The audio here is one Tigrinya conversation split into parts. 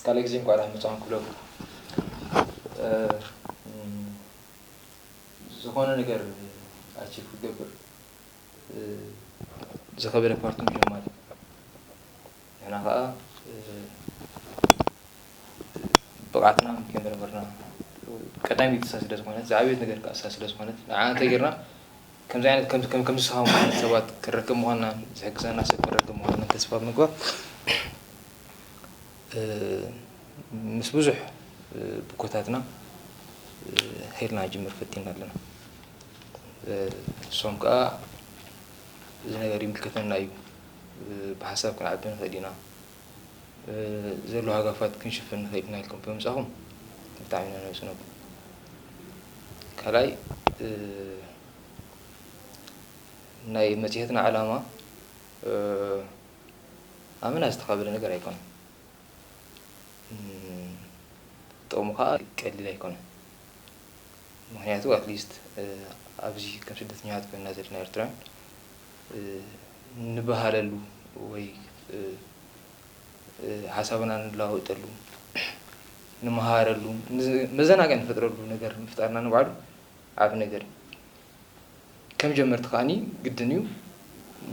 ካልእ ግዜ እንኳዕ ደሓን መጻኹም ክብለኩም። እ፣ እም፣ ዝኾነ ነገር ኣቺቭ ክትገብር፣ እ፣ ዝኸበደ ፓርቱ ምጅማር እዩ። ንሕና ከኣ፣ እ፣ ብቕዓትና ከይመርመርና፣ ቀዳመይቲ እሳ ስለ ዝኾነት፣ ዝዓበየት ነገር ከኣ እሳ ስለ ዝኾነት፣ ንዓ እንተጌርና፣ ከምዚ ዓይነት፣ ከም፣ ከም፣ ከም ንስኻትኩም ዓይነት ሰባት ክንረክብ ምዃንናን ዝሕግዘና ሰብ ክንረክብ ምዃንናን ተስፋ ብምግባር፣ እ፣ ምስ ብዙሕ፣ እ፣ ብኮታትና፣ እ፣ ሄልና ንጅምር ፈቲና ኣለና። እ፣ ንሶም ከኣ፣ "እዚ ነገር ይምልከተና እዩ፣ እ፣ ብሓሳብ ክንዓቢ ንኽእል ኢና፣ እ፣ ዘሎ ሃጋፋት ክንሽፍን ንኽእል ኢና" ኢልኩም ብምጻኹም ብጣዕሚ ኢና ነመስግነኩም። ካልኣይ፣ እ፣ ናይ መጽሔትና ዓላማ፣ እ፣ ኣመና ዝተኻበደ ነገር ኣይኮነን። እም፣ ጥቕሙ ኸኣ ቀሊል ኣይኮነን። ምኽንያቱ ኣትሊስት፣ እ፣ ኣብዚ ከም ስደተኛታት ኮይንና ዘለና ኤርትራውያን፣ እ፣ ንበሃለሉ ወይ፣ እ፣ እ፣ ሓሳብና ንለዋወጠሉ፣ ንመሃረሉ፣ ንዝ-፣ መዘናግዒ ንፈጥረሉ ነገር ምፍጣርና ንባዕሉ ዓቢ ነገር እዩ። ከም ጀመርቲ ከኣኒ ግድን እዩ፣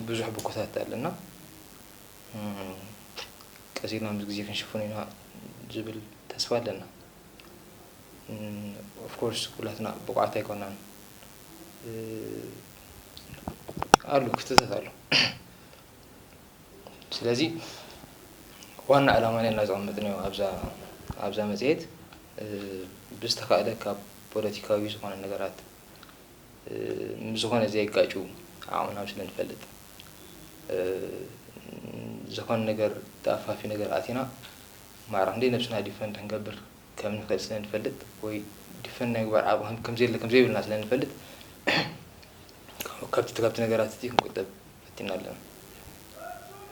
ብዙሕ ብኮታት ኣለና። እም፣ ቀስ ኢልና ምስ ግዜ ክንሽፍኖ ኢና ዝብል ተስፋ ኣለና። እም፣ ኦፍ ኮርስ ኩላትና ብቑዓት ኣይኮናን። እ፣ ኣሉ ክፍተታት ኣሎ። ስለዚ ዋና ዕላማ ኔርና ዘቐመጥናዮ ኣብዛ፣ ኣብዛ መጽሔት፣ እ፣ ብዝተኻእለ ካብ ፖለቲካዊ ዝኾነ ነገራት፣ እ፣ ምስ ዝኾነ ዘይጋጩ ዓቕምና ስለ ንፈልጥ፣ እ፣ ዝኾነ ነገር ተኣፋፊ ነገር ኣቲና ማዕረ ክንደይ ነብስና ዲፈንድ ክንገብር ከም ንኽእል ስለ ንፈልጥ ወይ ዲፈንድ ናይ ምግባር ዓቕሚ ከም፣ ከም ዘየለ፣ ከም ዘይብልና ስለ ንፈልጥ ካብቲ፣ ካብቲ ነገራት እቲ ክንቁጠብ ፈቲና ኣለና።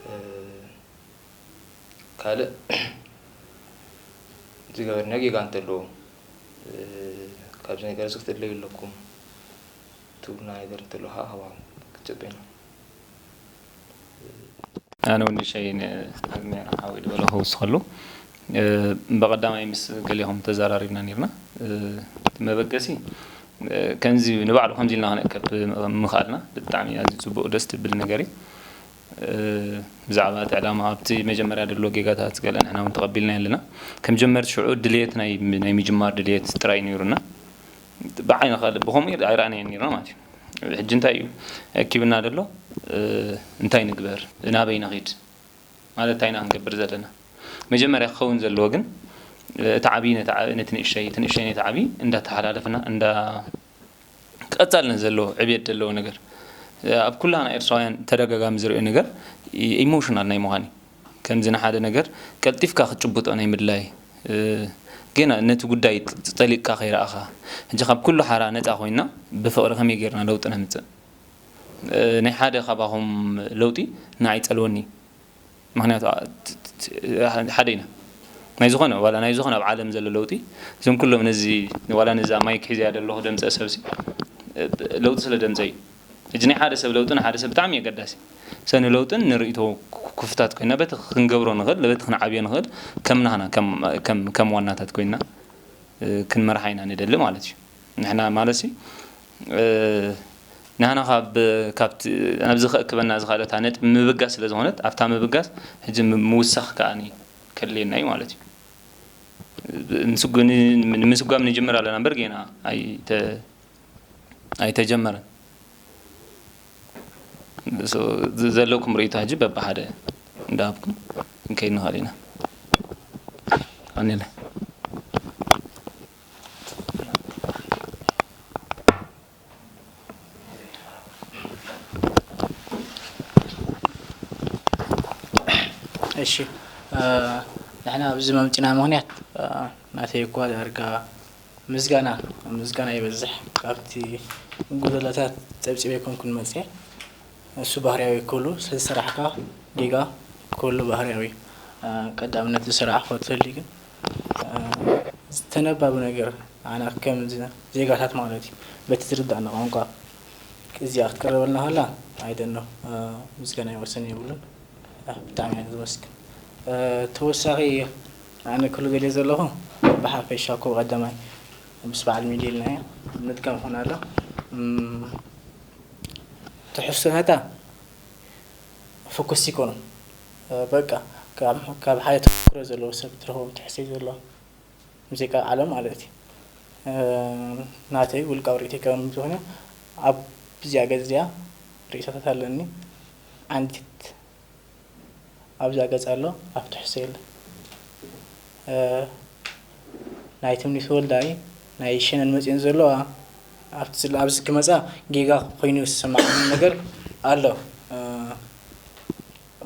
እ፣ ካልእ ዝገበርና ጌጋ እንተሎ፣ እ፣ ካብዚ ነገር እዚ ክትእለዩ ኣለኩም ትብሉና ነገር እንተሎ ከዓ ካብኣ ክትጽበዩና። ኣነ እውን ንእሽተይ ን-፣ ኣግሜራ ሓወይ ዝበሎ ክውስኸሉ፣ እ፣ ብቐዳማይ ምስ ገሊኹም ተዘራሪብና ነይርና። እ፣ እቲ መበገሲ፣ እ፣ ከምዚ ንባዕሉ ከምዚ ኢልና ክንእከብ ምኽኣልና ብጣዕሚ ኣዝዩ ጽቡቕ ደስ ትብል ነገር እዩ። እ፣ ብዛዕባ እቲ ዕላማ ኣብቲ መጀመርያ ዘሎ ጌጋታት ገለ ንሕና እውን ተቐቢልና ኣለና። ከም ጀመርቲ ሽዑ ድልየት ናይ፣ ናይ ምጅማር ድልየት ጥራይ ነይሩና። ብዓይኒ ካልእ ብኸምኡ ኣይረኣናዮን ነይርና ማለት እዩ። ሕጂ እንታይ እዩ ኣኪብና ዘሎ? እ፣ እንታይ ንግበር? ናበይ ንኺድ? ማለት እንታይ ኢና ክንገብር ዘለና? መጀመርያ ክኸውን ዘለዎ ግን፣ እ፣ እቲ ዓብዪ ነቲ ዓ-፣ ነቲ ንእሽተይ፣ እቲ ንእሽተይ ነቲ ዓብዪ እንዳተሓላለፍና፣ እንዳ-፣ ቀጻልነት ዘለዎ ዕብየት ዘለዎ ነገር፣ እ፣ ኣብ ኩላና ኤርትራውያን ተደጋጋሚ ዝርእዮ ነገር ኢ-፣ ኢሞሽናል ናይ ምዃን እዩ። ከምዚ ንሓደ ነገር ቀልጢፍካ ክትጭብጦ ናይ ምድላይ፣ እ፣ ገና ነቲ ጉዳይ ጠሊቕካ ከይረኣኻ፣ ሕጂ ካብ ኩሉ ሓራ ነጻ ኮይና ብፍቕሪ ከመይ ጌርና ለውጢ ነምጽእ? እ፣ ናይ ሓደ ካባኹም ለውጢ ንዓይ ጸልወኒ። ምኽንያቱ፣ ኣ-፣ ት-፣ ት-፣ ት-፣ ሓደ ኢና። ናይ ዝኾነ፣ ዋላ ናይ ዝኾነ ኣብ ዓለም ዘሎ ለውጢ፣ እዞም ኩሎም ነዚ፣ ዋላ ነዛ ማይክ ሒዘያ ዘለኹ ደምጸ ሰብሲ፣ እ፣ ለውጢ ስለ ደምጸ እዩ። ሕጂ ናይ ሓደ ሰብ ለውጢ ንሓደ ሰብ ብጣዕሚ ኣገዳሲ። ሰ ንለውጥን ንርእይቶ ክፉታት ኮይና፣ በቲ ክንገብሮ ንኽእል፣ በቲ ክንዓብዮ ንኽእል፣ ከም ናህና፣ ከም፣ ከም፣ ከም ዋናታት ኮይና፣ እ፣ ክንመርሓ ኢና ንደሊ ማለት እዩ። ንሕና ማለትሲ፣ እ፣ ንሕና ካብ፣ ካብቲ፣ ናብዚ ከእክበና ዝኽእል እታ ነጥቢ ምብጋስ ስለ ዝኾነት፣ ኣብታ ምብጋስ ሕጂ ም-፣ ምውሳኽ ከኣኒ ከድልየና እዩ ማለት እዩ። ምስጉ-፣ ንምስጓም ንጅምር ኣለና እምበር ጌና ኣይተ-፣ ኣይተጀመረን። So፣ ዝ-፣ ዘለኩም ርእይቶ ሕጂ በብሓደ እንዳሃብኩም ክንከይድ ንኽእል ኢና። ቀኒለ። እሺ፣ እ፣ ንሕና ኣብዚ መምፅና ምኽንያት፣ እ፣ ናተይ እኳ ዳርጋ ምስጋና ምስጋና ይበዝሕ። ካብቲ ጉደለታት ፀብፂበ ኣይኮንኩን መፅየ። እሱ ባህርያዊ ኩሉ ስለዝሰራሕካ ጌጋ ኩሉ ባህርያዊ። እ፣ ቀዳምነት ዝሰራሕኮ ትህሊ ግን፣ እ፣ ዝተነባቢ ነገር ኣና ከም ዜጋታት ማለት እዩ በቲ ዝርዳእና ቋንቋ እዚኣ ክትቀርበልና ከላ ኣይደኖ ምስጋና ይወሰን የብሉን። ብጣዕሚ እየ ዝመስግን። ተወሳኺ ኣነ ክሉ ደልየ ዘለኹ ብሓፈሻ እኮ ቀዳማይ ምስ በዓል ሚሊ ኢልና እያ ንጥቀም ኾን ኣሎ ትሕዝቶታታ ፍኩስ ይኮኑ በቃ ካብ ሓደ ተመክሮ ዘለዎ ሰብ ትረኽቦም ትሕዝቶ እዩ ዘለዎም ሙዚቃ ዓለም ማለት እዩ ናተይ ውልቃዊ ርእይተይ ከም ዝኾነ ኣብዚኣ ገጽ እዚኣ ርእይቶታት ኣለኒ ዓንዲት ኣብዛ ገጽ ኣሎ ኣብ ትሕዝቶ የለ ናይ ትምኒት ወልዳይ ናይ ሸነን መጽዮን ዘለዋ ኣብቲ ኣብዚ ክመጻ ጌጋ ኮይኑ ዝስማዓኒ ነገር ኣሎ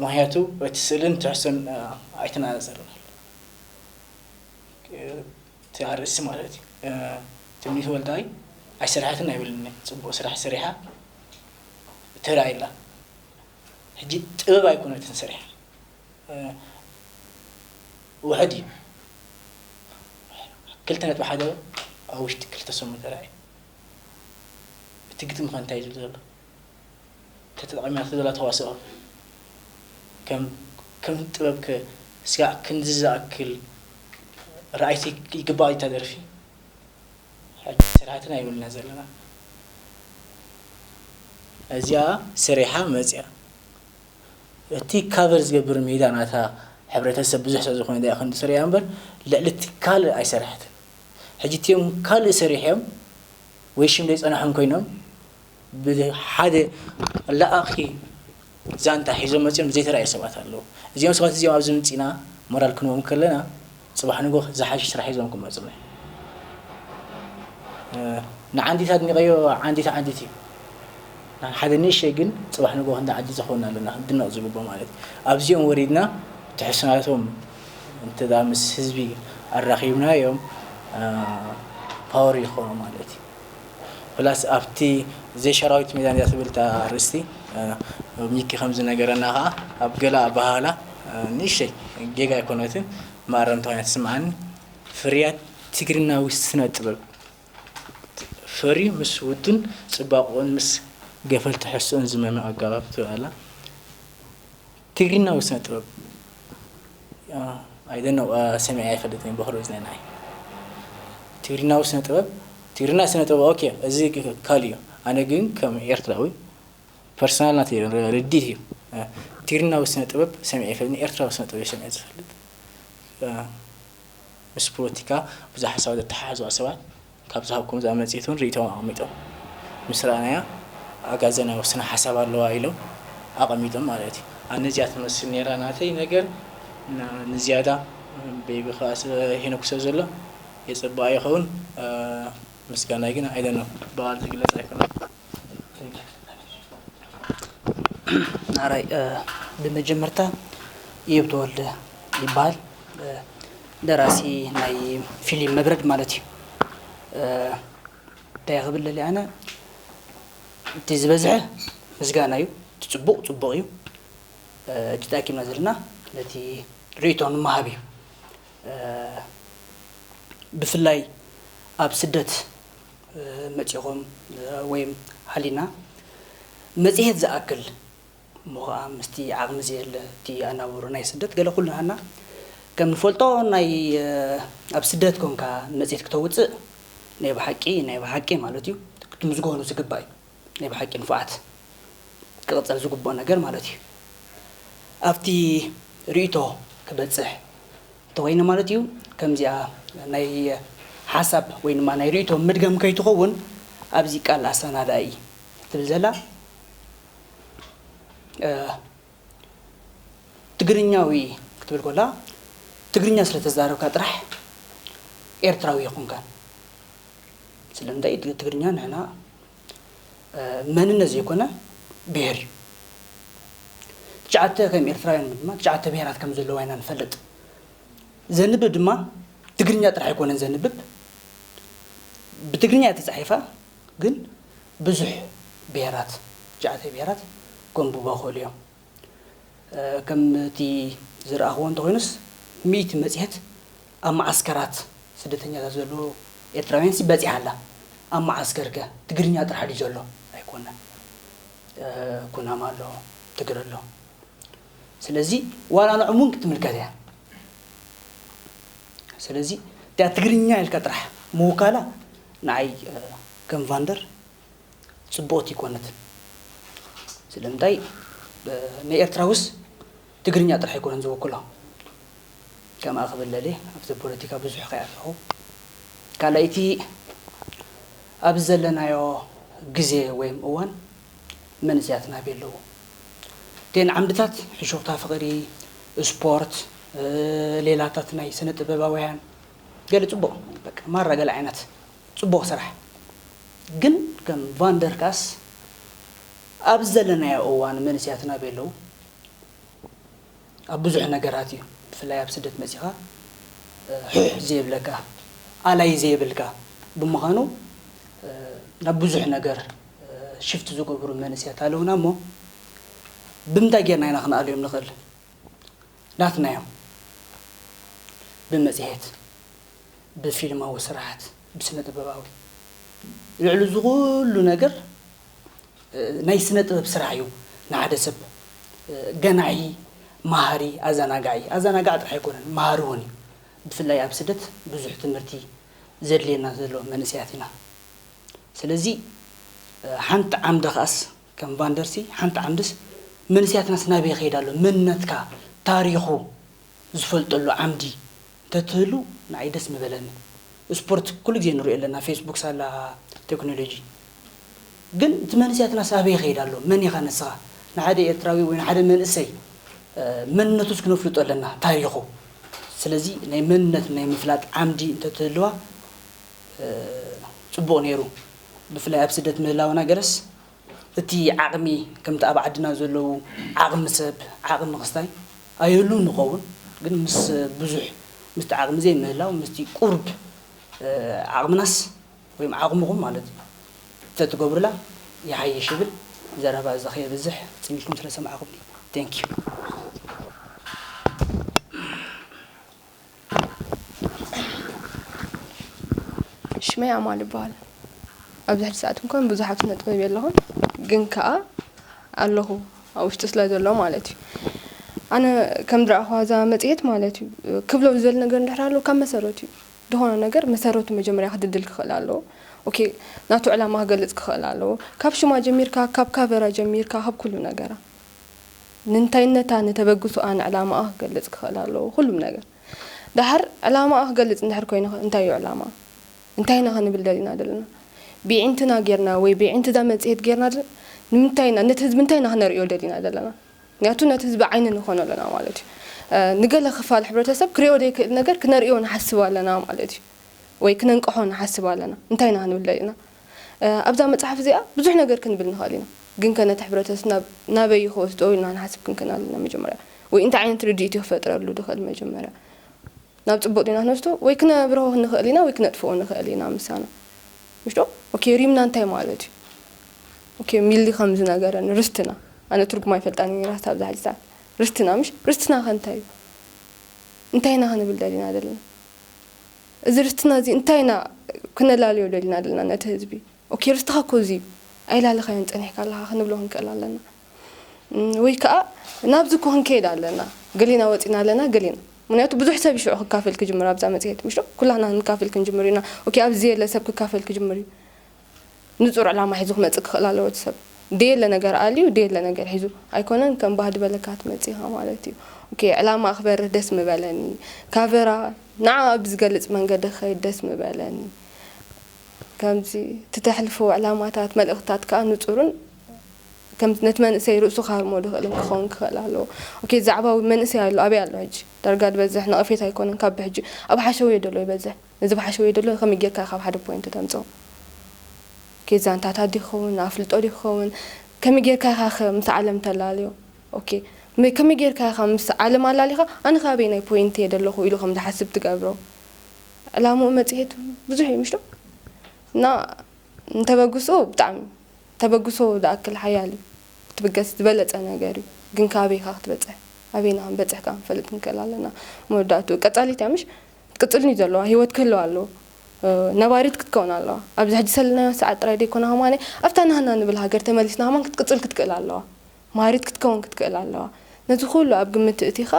ምክንያቱ እቲ ስእልን ትሕዝቶን ኣይተነጻጸርን ኣሎ እቲ ኣርእስቲ ማለት እዩ ትምኒት ወልዳይ ኣይሰራሐትን ኣይብልን ጽቡቅ ስራሕ ሰሪሓ ተራኢላ ሕጂ ጥበብ ኣይኮነትን ሰሪሓ ውሕድ እዩ ክልተ ነጥቢ ሓደ ኣብ ውሽጢ ክልተ ሰሙን ተራእዩ እቲ ግጥሚ ከ እንታይ ዝብል ዘሎ ተተጠቒማቶ ዘላ ተዋስኦ ከም ከም ጥበብ ከ ስጋዕ ክንዚ ዝኣክል ረኣይቲ ይግባእ እታ ደርፊ ሕጂ ስራሕትና ይብልና ዘለና እዚኣ ሰሪሓ መፅያ እቲ ካቨር ዝገብር ሜዳ ናታ ሕብረተሰብ ብዙሕ ሰብ ዝኾነ ዳ ክንዲ ሰሪያ እምበር ልዕሊ እቲ ካልእ ኣይሰራሕትን ሕጂ እቲኦም ካልእ ሰሪሖም ወይ ሽም ዘይፀናሖም ኮይኖም ብሓደ ለኣኺ ዛንታ ሒዞም መፅኦም ዘይተረኣዩ ሰባት ኣለዉ። እዚኦም ሰባት እዚኦም ኣብዚ ምፂና ሞራል ክንቦም ከለና ፅባሕ ንጎ ዝሓሸ ስራሕ ሒዞም ክመፁ እዮም። ንዓንዲት ኣድኒቐዮ ዓንዲት ዓንዲት እዩ። ሓደ ንእሸይ ግን ፅባሕ ንጎ ክንዲ ዓዲ ዝኾንና ኣለና ክንድነቕ ዝግቦ ማለት እዩ። ኣብዚኦም ወሪድና ትሕስናቶም እንተ ምስ ህዝቢ ኣራኺብናዮም ፓወር ይኾኑ ማለት እዩ። ፕላስ ኣብቲ ዘይሸራዊት ሜዳ እንድያ ትብል እታ ኣርእስቲ ሚኪ ከም ዝነገረና ከዓ ኣብ ገለ ኣበሃህላ ንእሽተይ ጌጋ ኣይኮነትን መኣረምቲ ኮይና ትስምዓኒ ፍርያት ትግርናዊ ስነ ጥበብ ፈርዩ ምስ ውዱን ፅባቕኡን ምስ ገፈል ትሕዝቶኡን ዝመምዕ ኣገባብ ትብል ኣላ ትግርናዊ ስነ ጥበብ I don't know ሰሚዐ ኣይፈልጥን በክሮ ዝነ ንዓይ ትግርናዊ ስነ ጥበብ ትግርና ስነ ጥበብ ኦኬ እዚ ካልእ እዩ ኣነ ግን ከም ኤርትራዊ ፐርሰናል ናተይ ርድኢት እዩ ትግርናዊ ስነ ጥበብ ሰሚዐ ኣይፈልጥን ኤርትራዊ ስነ ጥበብ ሰሚዐ ዝፈልጥ ምስ ፖለቲካ ብዙሕ ሓሳብ ዘተሓሕዙ ሰባት ካብ ዝሃብኩም ዝኣ መፅኢት እውን ርእይቶም ኣቐሚጦም ምስ ረኣናያ ኣጋዘናዊ ስነ ሓሳብ ኣለዋ ኢሎም ኣቐሚጦም ማለት እዩ ኣነ እዚኣ ትመስል ነይራ ናተይ ነገር ንዝያዳ ቤቢ ከዓ ስለ ሄኖክ ሰብ ዘሎ የፀብኣ ይኸውን ምስጋናይ ግን ኣይደኖ ብቃል ዝግለፅ ኣይኮነን ናራይ ብመጀመርታ እዮብ ተወልደ ይበሃል ደራሲ ናይ ፊሊም መብረድ ማለት እዩ እንታይ ክብል ደሊ ኣነ እቲ ዝበዝሐ ምስጋና እዩ እቲ ፅቡቕ ፅቡቕ እዩ እጅ ተኣኪብና ዘለና ነቲ ርእይቶ ንምሃብ እዩ ብፍላይ ኣብ ስደት መፂኹም ወይም ሃሊና መፅሄት ዝኣክል እሞ ከዓ ምስቲ ዓቕሚ ዘየለ እቲ ኣናብሮ ናይ ስደት ገለ ኩሉ ሃና ከም ንፈልጦ ናይ ኣብ ስደት ኮንካ መፅሄት ክተውፅእ ናይ ብሓቂ ናይ ብሓቂ ማለት እዩ ክትምዝገኑ ዝግባእ እዩ ናይ ብሓቂ ንፉዓት ክቕፀል ዝግብኦ ነገር ማለት እዩ ኣብቲ ርእቶ ክበፅሕ ተኾይነ ማለት እዩ። ከምዚኣ ናይ ሓሳብ ወይ ድማ ናይ ርእይቶ መድገም ከይትኸውን ኣብዚ ቃል ኣሰናዳኢ ትብል ዘላ ትግርኛዊ ክትብል ኮላ ትግርኛ ስለተዛረብካ ጥራሕ ኤርትራዊ ይኹንካን። ስለምንታይ ትግርኛ ንሕና መንነት ዘይኮነ ብሄር እዩ። ትሽዓተ ከም ኤርትራውያን ድማ ትሽዓተ ብሄራት ከም ዘለዋ ኢና ንፈልጥ። ዘንብብ ድማ ትግርኛ ጥራሕ ኣይኮነን ዘንብብ፣ ብትግርኛ እያ ተጻሒፋ፣ ግን ብዙሕ ብሄራት ትሽዓተ ብሄራት ከንብቦ ክእሉ እዮም። ከምቲ ዝረኣኽዎ እንተኾይኑስ ሚእቲ መጽሔት ኣብ መዓስከራት ስደተኛታት ዘለዉ ኤርትራውያን ሲ በጺሓ ኣላ። ኣብ መዓስከር ከ ትግርኛ ጥራሕ ድዩ ዘሎ? ኣይኮነን። ኩናማ ኣሎ፣ ትግረ ኣሎ። ስለዚ ዋላ ንዕም እውን ክትምልከት እያ። ስለዚ እቲኣ ትግርኛ ኢልካ ጥራሕ ምውካላ ንዓይ ከም ቫንደር ጽቡቕቲ ኣይኮነትን። ስለምንታይ ንኤርትራውስ ትግርኛ ጥራሕ ኣይኮነን ዝውክሎ። ከምኣ ክብል ለልየ ኣብቲ ፖለቲካ ብዙሕ ከይኣተኹ። ካልኣይቲ ኣብዚ ዘለናዮ ግዜ ወይም እዋን መንእሰያትና ኣበይ ኣለዉ? እተን ዓምድታት ሕሹኽታ ፍቕሪ፣ ስፖርት፣ ሌላታት ናይ ስነ ጥበባውያን ገለ ጽቡቕ በቃ ማራ ገለ ዓይነት ጽቡቕ ስራሕ ግን ከም ቫንደርካስ ኣብዚ ዘለናዮ እዋን መንእሰያትና ኣበይ ኣለዉ? ኣብ ብዙሕ ነገራት እዩ ብፍላይ ኣብ ስደት መጺኻ ሕሕ ዘየብለካ ኣላይ ዘየብልካ ብምዃኑ ናብ ብዙሕ ነገር ሽፍት ዝገብሩ መንእሰያት ኣለውና እሞ ብምንታይ ጌርና ኢና ክንኣልዮም ንኽእል? ናትና እዮም። ብመጽሔት፣ ብፊልማዊ ስራሓት፣ ብስነ ጥበባዊ ልዕሊ እዚ ኩሉ ነገር ናይ ስነ ጥበብ ስራሕ እዩ ንሓደ ሰብ ገናሒ፣ መሃሪ፣ ኣዘናጋዒ። ኣዘናጋዒ ጥራሕ ኣይኮነን መሃሪ እውን እዩ። ብፍላይ ኣብ ስደት ብዙሕ ትምህርቲ ዘድልየና ዘሎ መንእሰያት ኢና። ስለዚ ሓንቲ ዓምዲ ከኣስ ከም ቫንደርሲ ሓንቲ ዓምድስ መንእሰያትናስ ናበይ ይኸይድ ኣሎ መንነትካ ታሪኹ ዝፈልጠሉ ዓምዲ እንተትህሉ ንዓይ ደስ ምበለኒ። ስፖርት ኩሉ ግዜ ንሪኦ ኣለና ፌስቡክ ሳላ ቴክኖሎጂ ግን እቲ መንእሰያትናስ ኣበይ ይኸይድ ኣሎ መን ኢኻ ንስኻ ንሓደ ኤርትራዊ ወይ ንሓደ መንእሰይ መንነቱስ ክነፍልጦ ኣለና ታሪኹ ስለዚ ናይ መንነት ናይ ምፍላጥ ዓምዲ እንተትህልዋ ጽቡቕ ነይሩ ብፍላይ ኣብ ስደት ምህላውና ገለስ እቲ ዓቕሚ ከምቲ ኣብ ዓድና ዘለዉ ዓቕሚ ሰብ ዓቕሚ ክስታይ ኣይህሉ ንኸውን ግን ምስ ብዙሕ ምስቲ ዓቕሚ ዘይምህላው ምስቲ ቁርብ ዓቕምናስ ወይም ዓቕምኹም ማለት እዩ ተትገብሩላ ይሓይሽ ይብል ዘረባ እዚ ከየብዝሕ ጽሚልኩም ስለ ሰማዕኹም thank you ሽመይ ኣማል ይበሃል። ኣብዚ ሕጂ ሰዓት እንኳን ብዙሓት ስነ ጥበብ የለኹን፣ ግን ከኣ ኣለኹ ኣብ ውሽጢ ስለ ዘሎ ማለት እዩ። ኣነ ከም ዝረኣኹዋ እዛ መጽሔት ማለት እዩ ክብሎ ዝደሊ ነገር እንድሕር ኣሎ ካብ መሰረቱ እዩ። ዝኾነ ነገር መሰረቱ መጀመርያ ክድልድል ክኽእል ኣለዎ። ኦኬ ናቱ ዕላማ ክገልጽ ክኽእል ኣለዎ። ካብ ሽማ ጀሚርካ፣ ካብ ካቨራ ጀሚርካ፣ ካብ ኩሉ ነገራ። ንንታይነታ ንተበግሶኣ ንዕላማኣ ክገልጽ ክኽእል ኣለዎ ኩሉም ነገር። ደሓር ዕላማኣ ክገልጽ እንድሕር ኮይኑ እንታይ እዩ ዕላማኣ? እንታይ ኢና ክንብል ደሊና ዘለና? ብዒንትና ጌርና ወይ ብዒንቲ እዛ መጽሔት ጌርና ድ- ንምንታይ ኢና ነቲ ህዝቢ እንታይ ኢና ክነርእዮ ደሊና ዘለና? ምክንያቱ ነቲ ህዝቢ ዓይኒ ንኾኖ ኣለና ማለት እዩ። ንገለ ክፋል ሕብረተሰብ ክሪኦ ዘይክእል ነገር ክነርእዮ ንሓስብ ኣለና ማለት እዩ። ወይ ክነንቅሖ ንሓስብ ኣለና። እንታይ ኢና ክንብል ደሊና? ኣብዛ መጽሓፍ እዚኣ ብዙሕ ነገር ክንብል ንኽእል ኢና። ግን ከ ነቲ ሕብረተሰብ ናበይ ክወስዶ ኢልና ንሓስብ ክንክእል ኣለና መጀመርያ። ወይ እንታይ ዓይነት ርድኢት እዩ ክፈጥረሉ ዝኽእል መጀመርያ? ናብ ጽቡቕ ዲና ክንወስዶ ወይ ክነብርሆ ንኽእል ኢና ወይ ክነጥፍኦ ንኽእል ኢና ምሳና። ምሽ ዶ? ኦኬ ሪምና እንታይ ማለት እዩ? ኦኬ ሚሊ ከም ዝነገረኒ ርስትና። ኣነ ትርጉም ኣይፈልጣን እየ ራስታ ኣብዛ ሕጂ ሰዓት። ርስትና ምሽ? ርስትና ከ እንታይ እዩ? እንታይ ኢና ክንብል ደሊና ዘለና? እዚ ርስትና እዚ እንታይ ኢና ክነላልዮ ደሊና ዘለና ነቲ ህዝቢ? ኦኬ ርስትኻ እኮ እዚ እዩ ኣይላለኻዮን ጸኒሕካ ኣለኻ ክንብሎ ክንክእል ኣለና ወይ ከዓ ናብዚ እኮ ክንከይድ ኣለና ገሊና ወፂና ኣለና ገሊና ምክንያቱ ብዙሕ ሰብ ይሽዑ ክካፈል ክጅምር ኣብዛ መፅሄት ምሽ ኩላና ክንካፈል ክንጅምር ኢና ኦኬ ኣብዚ የለ ሰብ ክካፈል ክጅምር እዩ ንፁር ዕላማ ሒዙ ክመፅእ ክኽእል ኣለዎ እቲ ሰብ ደየለ ነገር ኣልዩ ደየለ ነገር ሒዙ ኣይኮነን። ከም ባህዲ በለካ ትመጽእ ኢኻ ማለት እዩ። ኦኬ፣ ዕላማ ክበርህ ደስ ምበለኒ፣ ካቨራ ንዓ ኣብ ዝገልጽ መንገዲ ክኸይድ ደስ ምበለኒ። ከምዚ ትተሕልፎ ዕላማታት፣ መልእኽትታት ከኣ ንጹርን ከም ነቲ መንእሰይ ርእሱ ክሃርሞ ድኽእልን ክኸውን ክኽእል ኣለዎ። ኦኬ፣ ዛዕባዊ መንእሰይ ኣሎ፣ ኣበይ ኣሎ ሕጂ? ዳርጋ ዝበዝሕ ነቐፌታ ኣይኮነን፣ ካብ ብሕጂ ኣብ ሓሸውየ ደሎ ይበዝሕ። ነዚ ብሓሸውየ ደሎ ከመይ ጌርካ ካብ ሓደ ፖይንት ተምጽኦ? ኦኬ፣ ዛንታታት ዲኸውን፣ ኣፍልጦ ዲኸውን፣ ከመይ ጌርካ ኢኻ ከ ምስ ዓለም ተላልዮ? ኦኬ፣ መ-፣ ከመይ ጌርካ ኢኻ ምስ ዓለም ኣላሊኻ፣ ኣነ ካበይ ናይ ፖይንት እየ ደለኹ ኢሉ ከም ዝሓስብ ትገብሮ? ዕላምኡ መጽሔት ብዙሕ እዩ፣ ምሽ ዶ? እና ንተበግሶ ብጣዕሚ፣ ተበግሶ ዝኣክል ሓያል እዩ። ክትብገስ ዝበለጸ ነገር እዩ። ግን ካበይ ኢኻ ክትበጽሕ? ኣበይና ክንበጽሕ ከኣ ክንፈልጥ ንክእል ኣለና። መወዳእትኡ ቀጻሊት እያ፣ ምሽ? ክትቅጽልን እዩ ዘለዋ። ህይወት ክህልዋ ኣለዎ። እ፣ ነባሪት ክትከውን ኣለዋ። ኣብዚ ሕጂ ዘለናዮ ሰዓት ጥራይ ደይኮነ ከማነ፣ ኣብታ ናህና ንብል ሃገር ተመሊስና ከማን ክትቅጽል ክትክእል ኣለዋ። ማሪት ክትከውን ክትክእል ኣለዋ። ነዚ ኩሉ ኣብ ግምት እቲኻ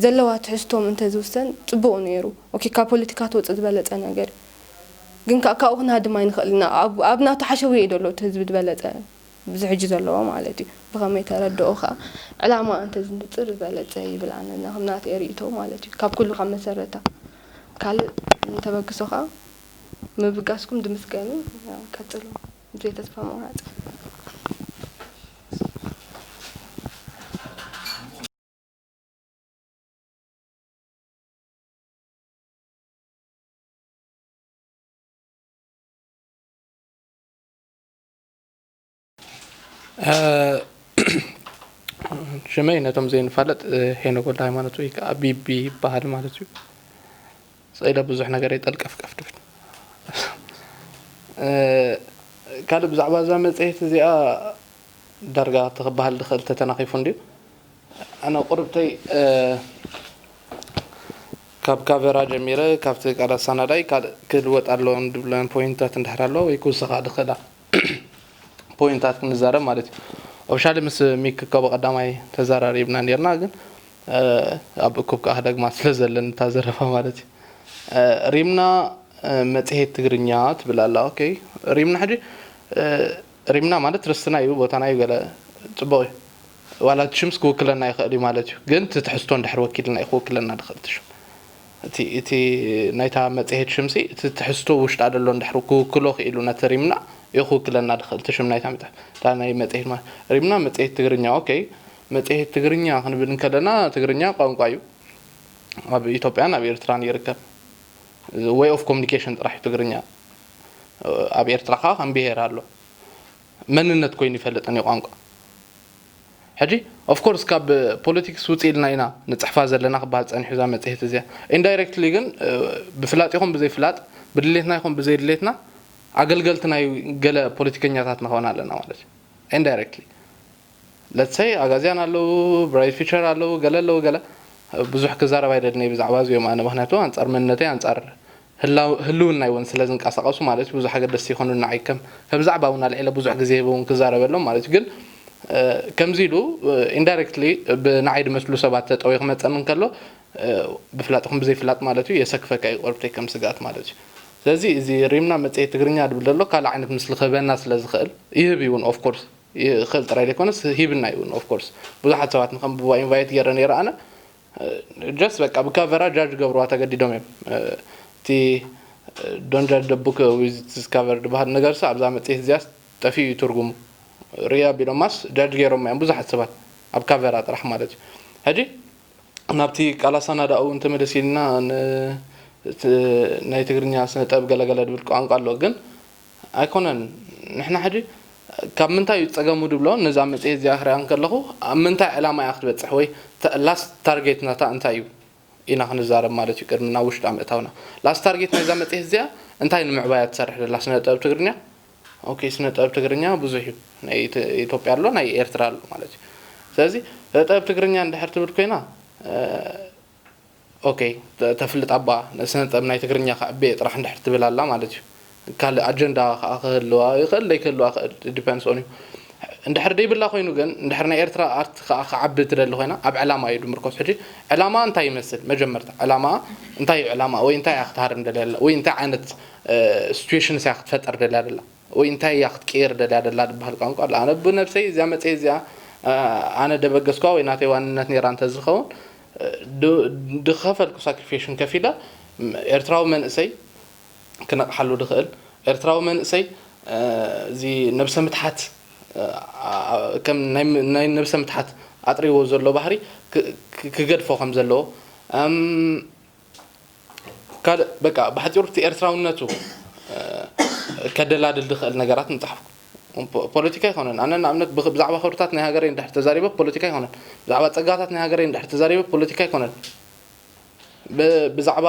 ዘለዋ ትሕዝቶ ምእንተ ዝውሰን ጽቡቕ ነይሩ። ኦኬ፣ ካብ ፖለቲካ ትወጽእ ዝበለጸ ነገር እዩ። ግን ከ-፣ ካብኡ ክንሃድም ኣይንኽእልን ኢና። ኣብ፣ ኣብ ናቱ ሓሸውየ እዩ ዘሎ እቲ ህዝቢ ዝበለጸ፣ ብዚ ሕጂ ዘለዎ ማለት እዩ። ብኸመይ ተረድኦ ከኣ፣ ዕላማ እንተ ዝንጽር ዝበለጸ ይብል ኣነ፣ ከም ናተይ ርእይቶ ማለት እዩ። ካብ ኩሉ ካብ መሰረታ። ካልእ እንተበግሶ ከኣ፣ ምብጋስኩም ዝምስገን እዩ። ያው፣ ቀጽሉ። ብዘይ ተስፋ ምቑራጽ። እ፣ ሽመይ ነቶም ዘይንፋለጥ፣ እ፣ ሄኖክ ወልደ ሃይማኖት ወይ ከዓ ቢቢ ይበሃል ማለት እዩ። ስቕ ኢለ ብዙሕ ነገር የጠልቀፍቀፍ ድብል። እ፣ ካልእ ብዛዕባ እዛ መጽሔት እዚኣ ዳርጋ እቲ ክበሃል ዝኽእል ተተናኺፉ እንድዩ። ኣነ ቁርብተይ፣ እ፣ ካብ ካቨራ ጀሚረ፣ ካብቲ ቃል ኣሳናዳይ ካልእ ክልወጥ ኣለዎ እንድብለን ፖይንታት እንድሕር ኣለዋ ወይ ክውስኻ ዝኽእላ ፖይንታት ክንዛረብ ማለት እዩ። ኦፊሻሊ ምስ ሚክ ካብ ቀዳማይ ተዘራሪብና ነርና፣ ግን፣ እ፣ ኣብ እኩብ ከኣ ክደግማ ስለ ዘለኒ እታ ዘረባ ማለት እዩ። እ፣ ሪምና፣ እ፣ መጽሔት ትግርኛ ትብል ኣላ። ኦኬ፣ ሪምና ሕጂ፣ እ፣ ሪምና ማለት ርስትና እዩ፣ ቦታና እዩ፣ ገለ ጽቡቕ እዩ። ዋላ እቲ ሽምስ ክውክለና ይኽእል እዩ ማለት እዩ። ግን እቲ ትሕዝቶ እንድሕር ወኪልና እዩ ክውክለና ዝኽእል እቲ ሽም። እቲ፣ እቲ ናይታ መጽሔት ሽምሲ እቲ ትሕዝቶ ውሽጣ ዘሎ እንድሕር ክውክሎ ክኢሉ ነቲ ሪምና እዩ ክውክለና ዝኽእል እቲ ሽም ናይታ መጽሔት። እታ ናይ መጽሔት ማለት ሪምና መጽሔት ትግርኛ፣ ኦኬ። መጽሔት ትግርኛ ክንብል እንከለና ትግርኛ ቋንቋ እዩ። ኣብ ኢትዮጵያን ኣብ ኤርትራን ይርከብ። Way of communication ጥራሕ እዩ ትግርኛ። ኣብ ኤርትራ ከኣ ከም ብሄር ኣሎ። መንነት ኮይኑ ይፈልጥን እዩ ቋንቋ። ሕጂ ኦፍ ኮርስ ካብ ፖለቲክስ ውጽእ ኢልና ኢና ንጽሕፋ ዘለና ክበሃል ጸኒሑ እዛ መጽሔት እዚኣ። ኢንዳይሬክትሊ ግን፣ እ፣ ብፍላጥ ይኹን ብዘይፍላጥ፣ ብድሌትና ይኹን ብዘይድሌትና ኣገልገልቲ ናይ ገለ ፖለቲከኛታት ንኸውን ኣለና ማለት እዩ። ኢንዳይሬክትሊ። ለትሰይ ኣጋዝያን ኣለዉ፣ ብራይት ፊቸር ኣለዉ፣ ገለ ኣለዉ፣ ገለ ብዙሕ ክዛረብ ኣይደልን እየ ብዛዕባ እዚኦም ኣነ፣ ምኽንያቱ ኣንጻር መንነተይ፣ ኣንጻር ህላው-፣ ህልውናይ እውን ስለ ዝንቀሳቐሱ ማለት እዩ፣ ብዙሕ ኣገደስቲ ይኾኑኒ ንዓይ። ከም፣ ከም ዛዕባ እውን ኣልዒለ ብዙሕ ግዜ ህበ እውን ክዛረበሎም ማለት እዩ። ግን፣ እ፣ ከምዚ ኢሉ፣ እ፣ ኢንዳይሬክትሊ ብንዓይ ዝመስሉ ሰባት ተጠውዩ ክመጸኒ እንከሎ፣ እ፣ ብፍላጥ ይኹን ብዘይፍላጥ ማለት እዩ፣ የሰክፈካ እዩ ቆርብተይ ከም ስግኣት ማለት እዩ። ስለዚ እዚ ሪምና መጽሔት ትግርኛ ዝብል ዘሎ ካልእ ዓይነት ምስሊ ክህበና ስለ ዝኽእል፣ ይህብ እውን ኦፍ ኮርስ። ይኽእል ጥራይ ዘይኮነስ ሂብና እዩ እውን ኦፍ ኮርስ። ብዙሓት ሰባት ንኸንብብዋ ኢንቫይት ገይረ ነይረ ኣነ። እ፣ ጀስት በቃ ብካቨራ ጃጅ ገብርዋ ተገዲዶም እዮም። እ፣ እቲ፣ እ፣ don't judge the book with its cover ዝበሃል ነገርሲ ኣብዛ መጽሔት እዚኣስ ጠፊኡ እዩ ትርጉሙ። ሪኣ ቢሎማስ ጃጅ ገይሮም እዮም ብዙሓት ሰባት ኣብ ካቨራ ጥራሕ ማለት እዩ። ሕጂ ናብቲ ቃል ኣሰናዳኡ እንተመለስ ኢልና ን-፣ እቲ ናይ ትግርኛ ስነ ጥበብ ገለገለ ዝብል ቋንቋ ኣሎ፣ ግን ኣይኮነን። ንሕና ሕጂ ካብ ምንታይ እዩ ጸገሙ ድብሎ ነዛ መጽሔት እዚኣ ክሪኣ እንከለኹ፣ ኣብ ምንታይ ዕላማ እያ ክትበጽሕ ወይ ተ-፣ ላስት ታርጌት ናታ እንታይ እዩ ኢና ክንዛረብ ማለት እዩ፣ ቅድሚ ናብ ውሽጣ ምእታውና። ላስት ታርጌት ናይዛ መጽሔት እዚኣ እንታይ ንምዕባያ ትሰርሕ ዘላ ስነ ጥበብ ትግርኛ? ኦኬ፣ ስነ ጥበብ ትግርኛ ብዙሕ እዩ። ናይ ኢት-፣ ኢትዮጵያ ኣሎ፣ ናይ ኤርትራ ኣሎ ማለት እዩ። ስለዚ ስነ ጥበብ ትግርኛ እንድሕር ትብል ኮይና፣ እ፣ ኦኬ፣ ተ-፣ ተፍልጥ ኣባ፣ ስነ ጥበብ ናይ ትግርኛ ከዕብየ ጥራሕ እንድሕር ትብል ኣላ ማለት እዩ። ካልእ ኣጀንዳ ከኣ ክህልዋ ይኽእል፣ ዘይክህልዋ ይኽእል፣ ዲፐንድስ ኦን እዩ። እንድሕር ደይብላ ኮይኑ ግን፣ እንድሕር ናይ ኤርትራ ኣርት ከኣ ክዓቢ ትደሊ ኮይና፣ ኣብ ዕላማ እዩ ዝምርኮስ። ሕጂ ዕላማ እንታይ ይመስል? መጀመርታ ዕላማ እንታይ እዩ? ዕላማ ወይ እንታይ እያ ክትሃርም ደልያ ዘላ? ወይ እንታይ ዓይነት፣ እ፣ ሲቹዌሽንስ እያ ክትፈጥር ደልያ ዘላ? ወይ እንታይ እያ ክትቅየር ደልያ ደላ ዝበሃል ቋንቋ ኣሎ። ኣነ ብነብሰይ እዚኣ መፅየ እዚኣ ኣነ ደበገስኳ ወይ ናተይ ዋንነት ነይራ እንተዝኸውን ድኸፈልኩ ሳክሪፊሽን ከፊለ ኤርትራዊ መንእሰይ ክነቕሓሉ ድኽእል ኤርትራዊ መንእሰይ እዚ ነብሰ ምትሓት ከም ናይ ነብሰ ምትሓት ኣጥሪዎ ዘሎ ባህሪ ክገድፎ ከም ዘለዎ ካልእ በቃ ብሓፂሩ እቲ ኤርትራውነቱ ከደላድል ዝኽእል ነገራት ንፅሓፍ። ፖለቲካ ኣይኮነን። ኣነ ንኣብነት ብዛዕባ ክብርታት ናይ ሃገረይ እንድሕር ተዛሪበ ፖለቲካ ኣይኮነን። ብዛዕባ ፀጋታት ናይ ሃገረይ እንድሕር ተዛሪበ ፖለቲካ ኣይኮነን። ብዛዕባ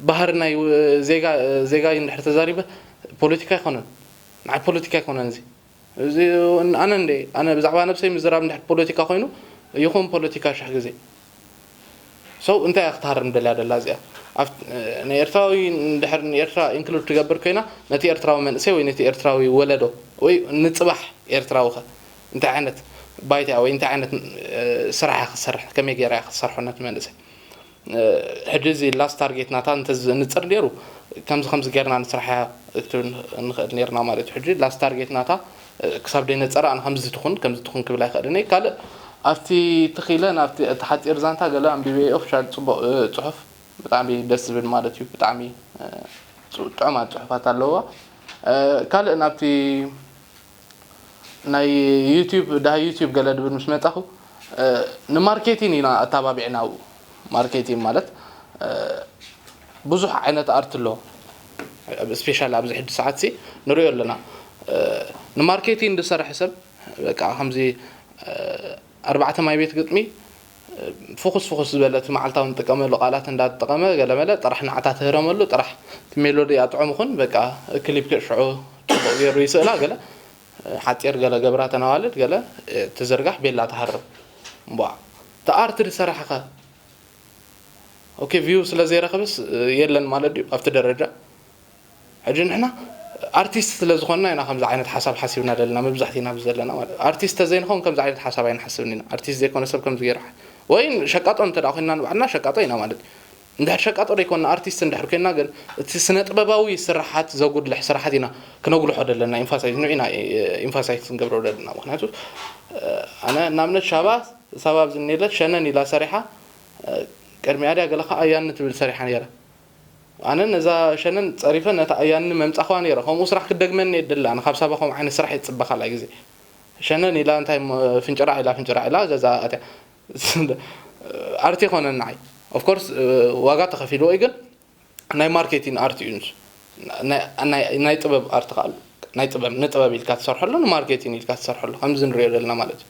ባህሪ ናይ ዜጋ ዜጋ እንድሕር ተዛሪበ ፖለቲካ ኣይኮነን። ንዓይ ፖለቲካ ኣይኮነን እዚ እዚ ኣነ እንደ ኣነ ብዛዕባ ነብሰይ ምዝራብ እንድሕር ፖለቲካ ኮይኑ ይኹን ፖለቲካ ሽሕ ግዜ ሰው እንታይ እያ ክትሃርም ደልያ ደላ እዚኣ ንኤርትራዊ እንድሕር ንኤርትራ ኢንክሉድ ትገብር ኮይና ነቲ ኤርትራዊ መንእሰይ ወይ ነቲ ኤርትራዊ ወለዶ ወይ ንፅባሕ ኤርትራዊ ከ እንታይ ዓይነት ባይታ ወይ እንታይ ዓይነት ስራሕ ክትሰርሕ ከመይ ገይራ ክትሰርሖ ነቲ መንእሰይ ሕጂ እዚ ላስት ታርጌት ናታ እንተዝንፅር ነይሩ ከምዚ ከምዚ ጌርና ንስራሕ እያ ክትብል ንኽእል ነርና ማለት እዩ። ሕጂ ላስት ታርጌት ናታ ክሳብ ደይነፀረ ኣነ ከምዚ ትኹን ከምዚ ትኹን ክብል ኣይኽእልን እየ። ካልእ ኣብቲ ትኺለ ናብቲ እቲ ሓፂር ዛንታ ገለ ኣንቢበ ኦፊሻል ፅቡቕ ፅሑፍ ብጣዕሚ ደስ ዝብል ማለት እዩ። ብጣዕሚ ጥዑማት ፅሑፋት ኣለዋ። ካልእ ናብቲ ናይ ዩቲዩብ ድሃ ዩቲዩብ ገለ ድብል ምስ መጻኹ ንማርኬቲን ኢና ኣተባቢዕና ኣብኡ ማርኬቲን ማለት ብዙሕ ዓይነት ኣርት ኣሎ ስፔሻል ኣብዚ ሕጂ ሰዓት ሲ ንሪኦ ኣለና ንማርኬቲን ዝሰርሕ ሰብ በቃ ከምዚ ኣርባዕተ ማይ ቤት ግጥሚ ፍኹስ ፍኹስ ዝበለ እቲ መዓልታዊ ንጥቀመሉ ቃላት እንዳተጠቐመ ገለመለ ጥራሕ ንዓታ ትህረመሉ ጥራሕ እቲ ሜሎዲ ኣጥዕሙ ኹን በቃ ክሊፕ ሽዑ ፅቡቕ ገይሩ ይስእላ ገለ ሓፂር ገለ ገብራ ተናዋልድ ገለ ትዝርጋሕ ቤላ ትሃርም እምቧ እቲ ኣርት ዝሰራሕኸ ኦኬ ቪው ስለ ዘይረኽብስ የለን ማለት ድዩ ኣብቲ ደረጃ ሕጂ ንሕና ኣርቲስት ስለ ዝኾንና ኢና ከምዚ ዓይነት ሓሳብ ሓሲብና ዘለና መብዛሕቲና ኣብዚ ዘለና ማለት ኣርቲስት ተዘይንኸውን ከምዚ ዓይነት ሓሳብ ኣይንሓስብን ኢና ኣርቲስት ዘይኮነ ሰብ ከምዚ ገይሩ ወይ ሸቃጦ እንተ ኮይንና ንባዕልና ሸቃጦ ኢና ማለት እንድሕር ሸቃጦ ዘይኮንና ኣርቲስት እንድሕር ኮይንና ግን እቲ ስነ ጥበባዊ ስራሓት ዘጉድልሕ ስራሓት ኢና ክነጉልሖ ዘለና ኢንፋሳይዝ ንዑ ኢና ኢንፋሳይዝ ክንገብሮ ዘለና ምክንያቱ ኣነ እናብነት ሻባ ሳባ ኣብዚ እኒለት ሸነን ኢላ ሰሪሓ ቅድሚኣ ድያ ገለ ከዓ ኣያኒ ትብል ሰሪሓ ነይራ ኣነ ነዛ ሸነን ፀሪፈ ነታ ኣያኒ መምፃኽዋ ነይረ ከምኡ ስራሕ ክደግመኒ እየ ድላ ኣነ ካብ ሳባ ከምኡ ዓይነት ስራሕ እየ ዝፅበ ካልኣይ ግዜ ሸነን ኢላ እንታይ ፍንጭራዕ ኢላ ፍንጭራዕ ኢላ ገዛ ኣትያ ኣርቲ ይኮነን ንዓይ ኦፍኮርስ ዋጋ ተኸፊልዎ እዩ ግን ናይ ማርኬቲንግ ኣርት እዩ ንሱ ናይ ጥበብ ኣርት ከዓ ኣሎ ናይ ጥበብ ንጥበብ ኢልካ ትሰርሐሉ ንማርኬቲንግ ኢልካ ትሰርሐሉ ከምዚ ንሪኦ ዘለና ማለት እዩ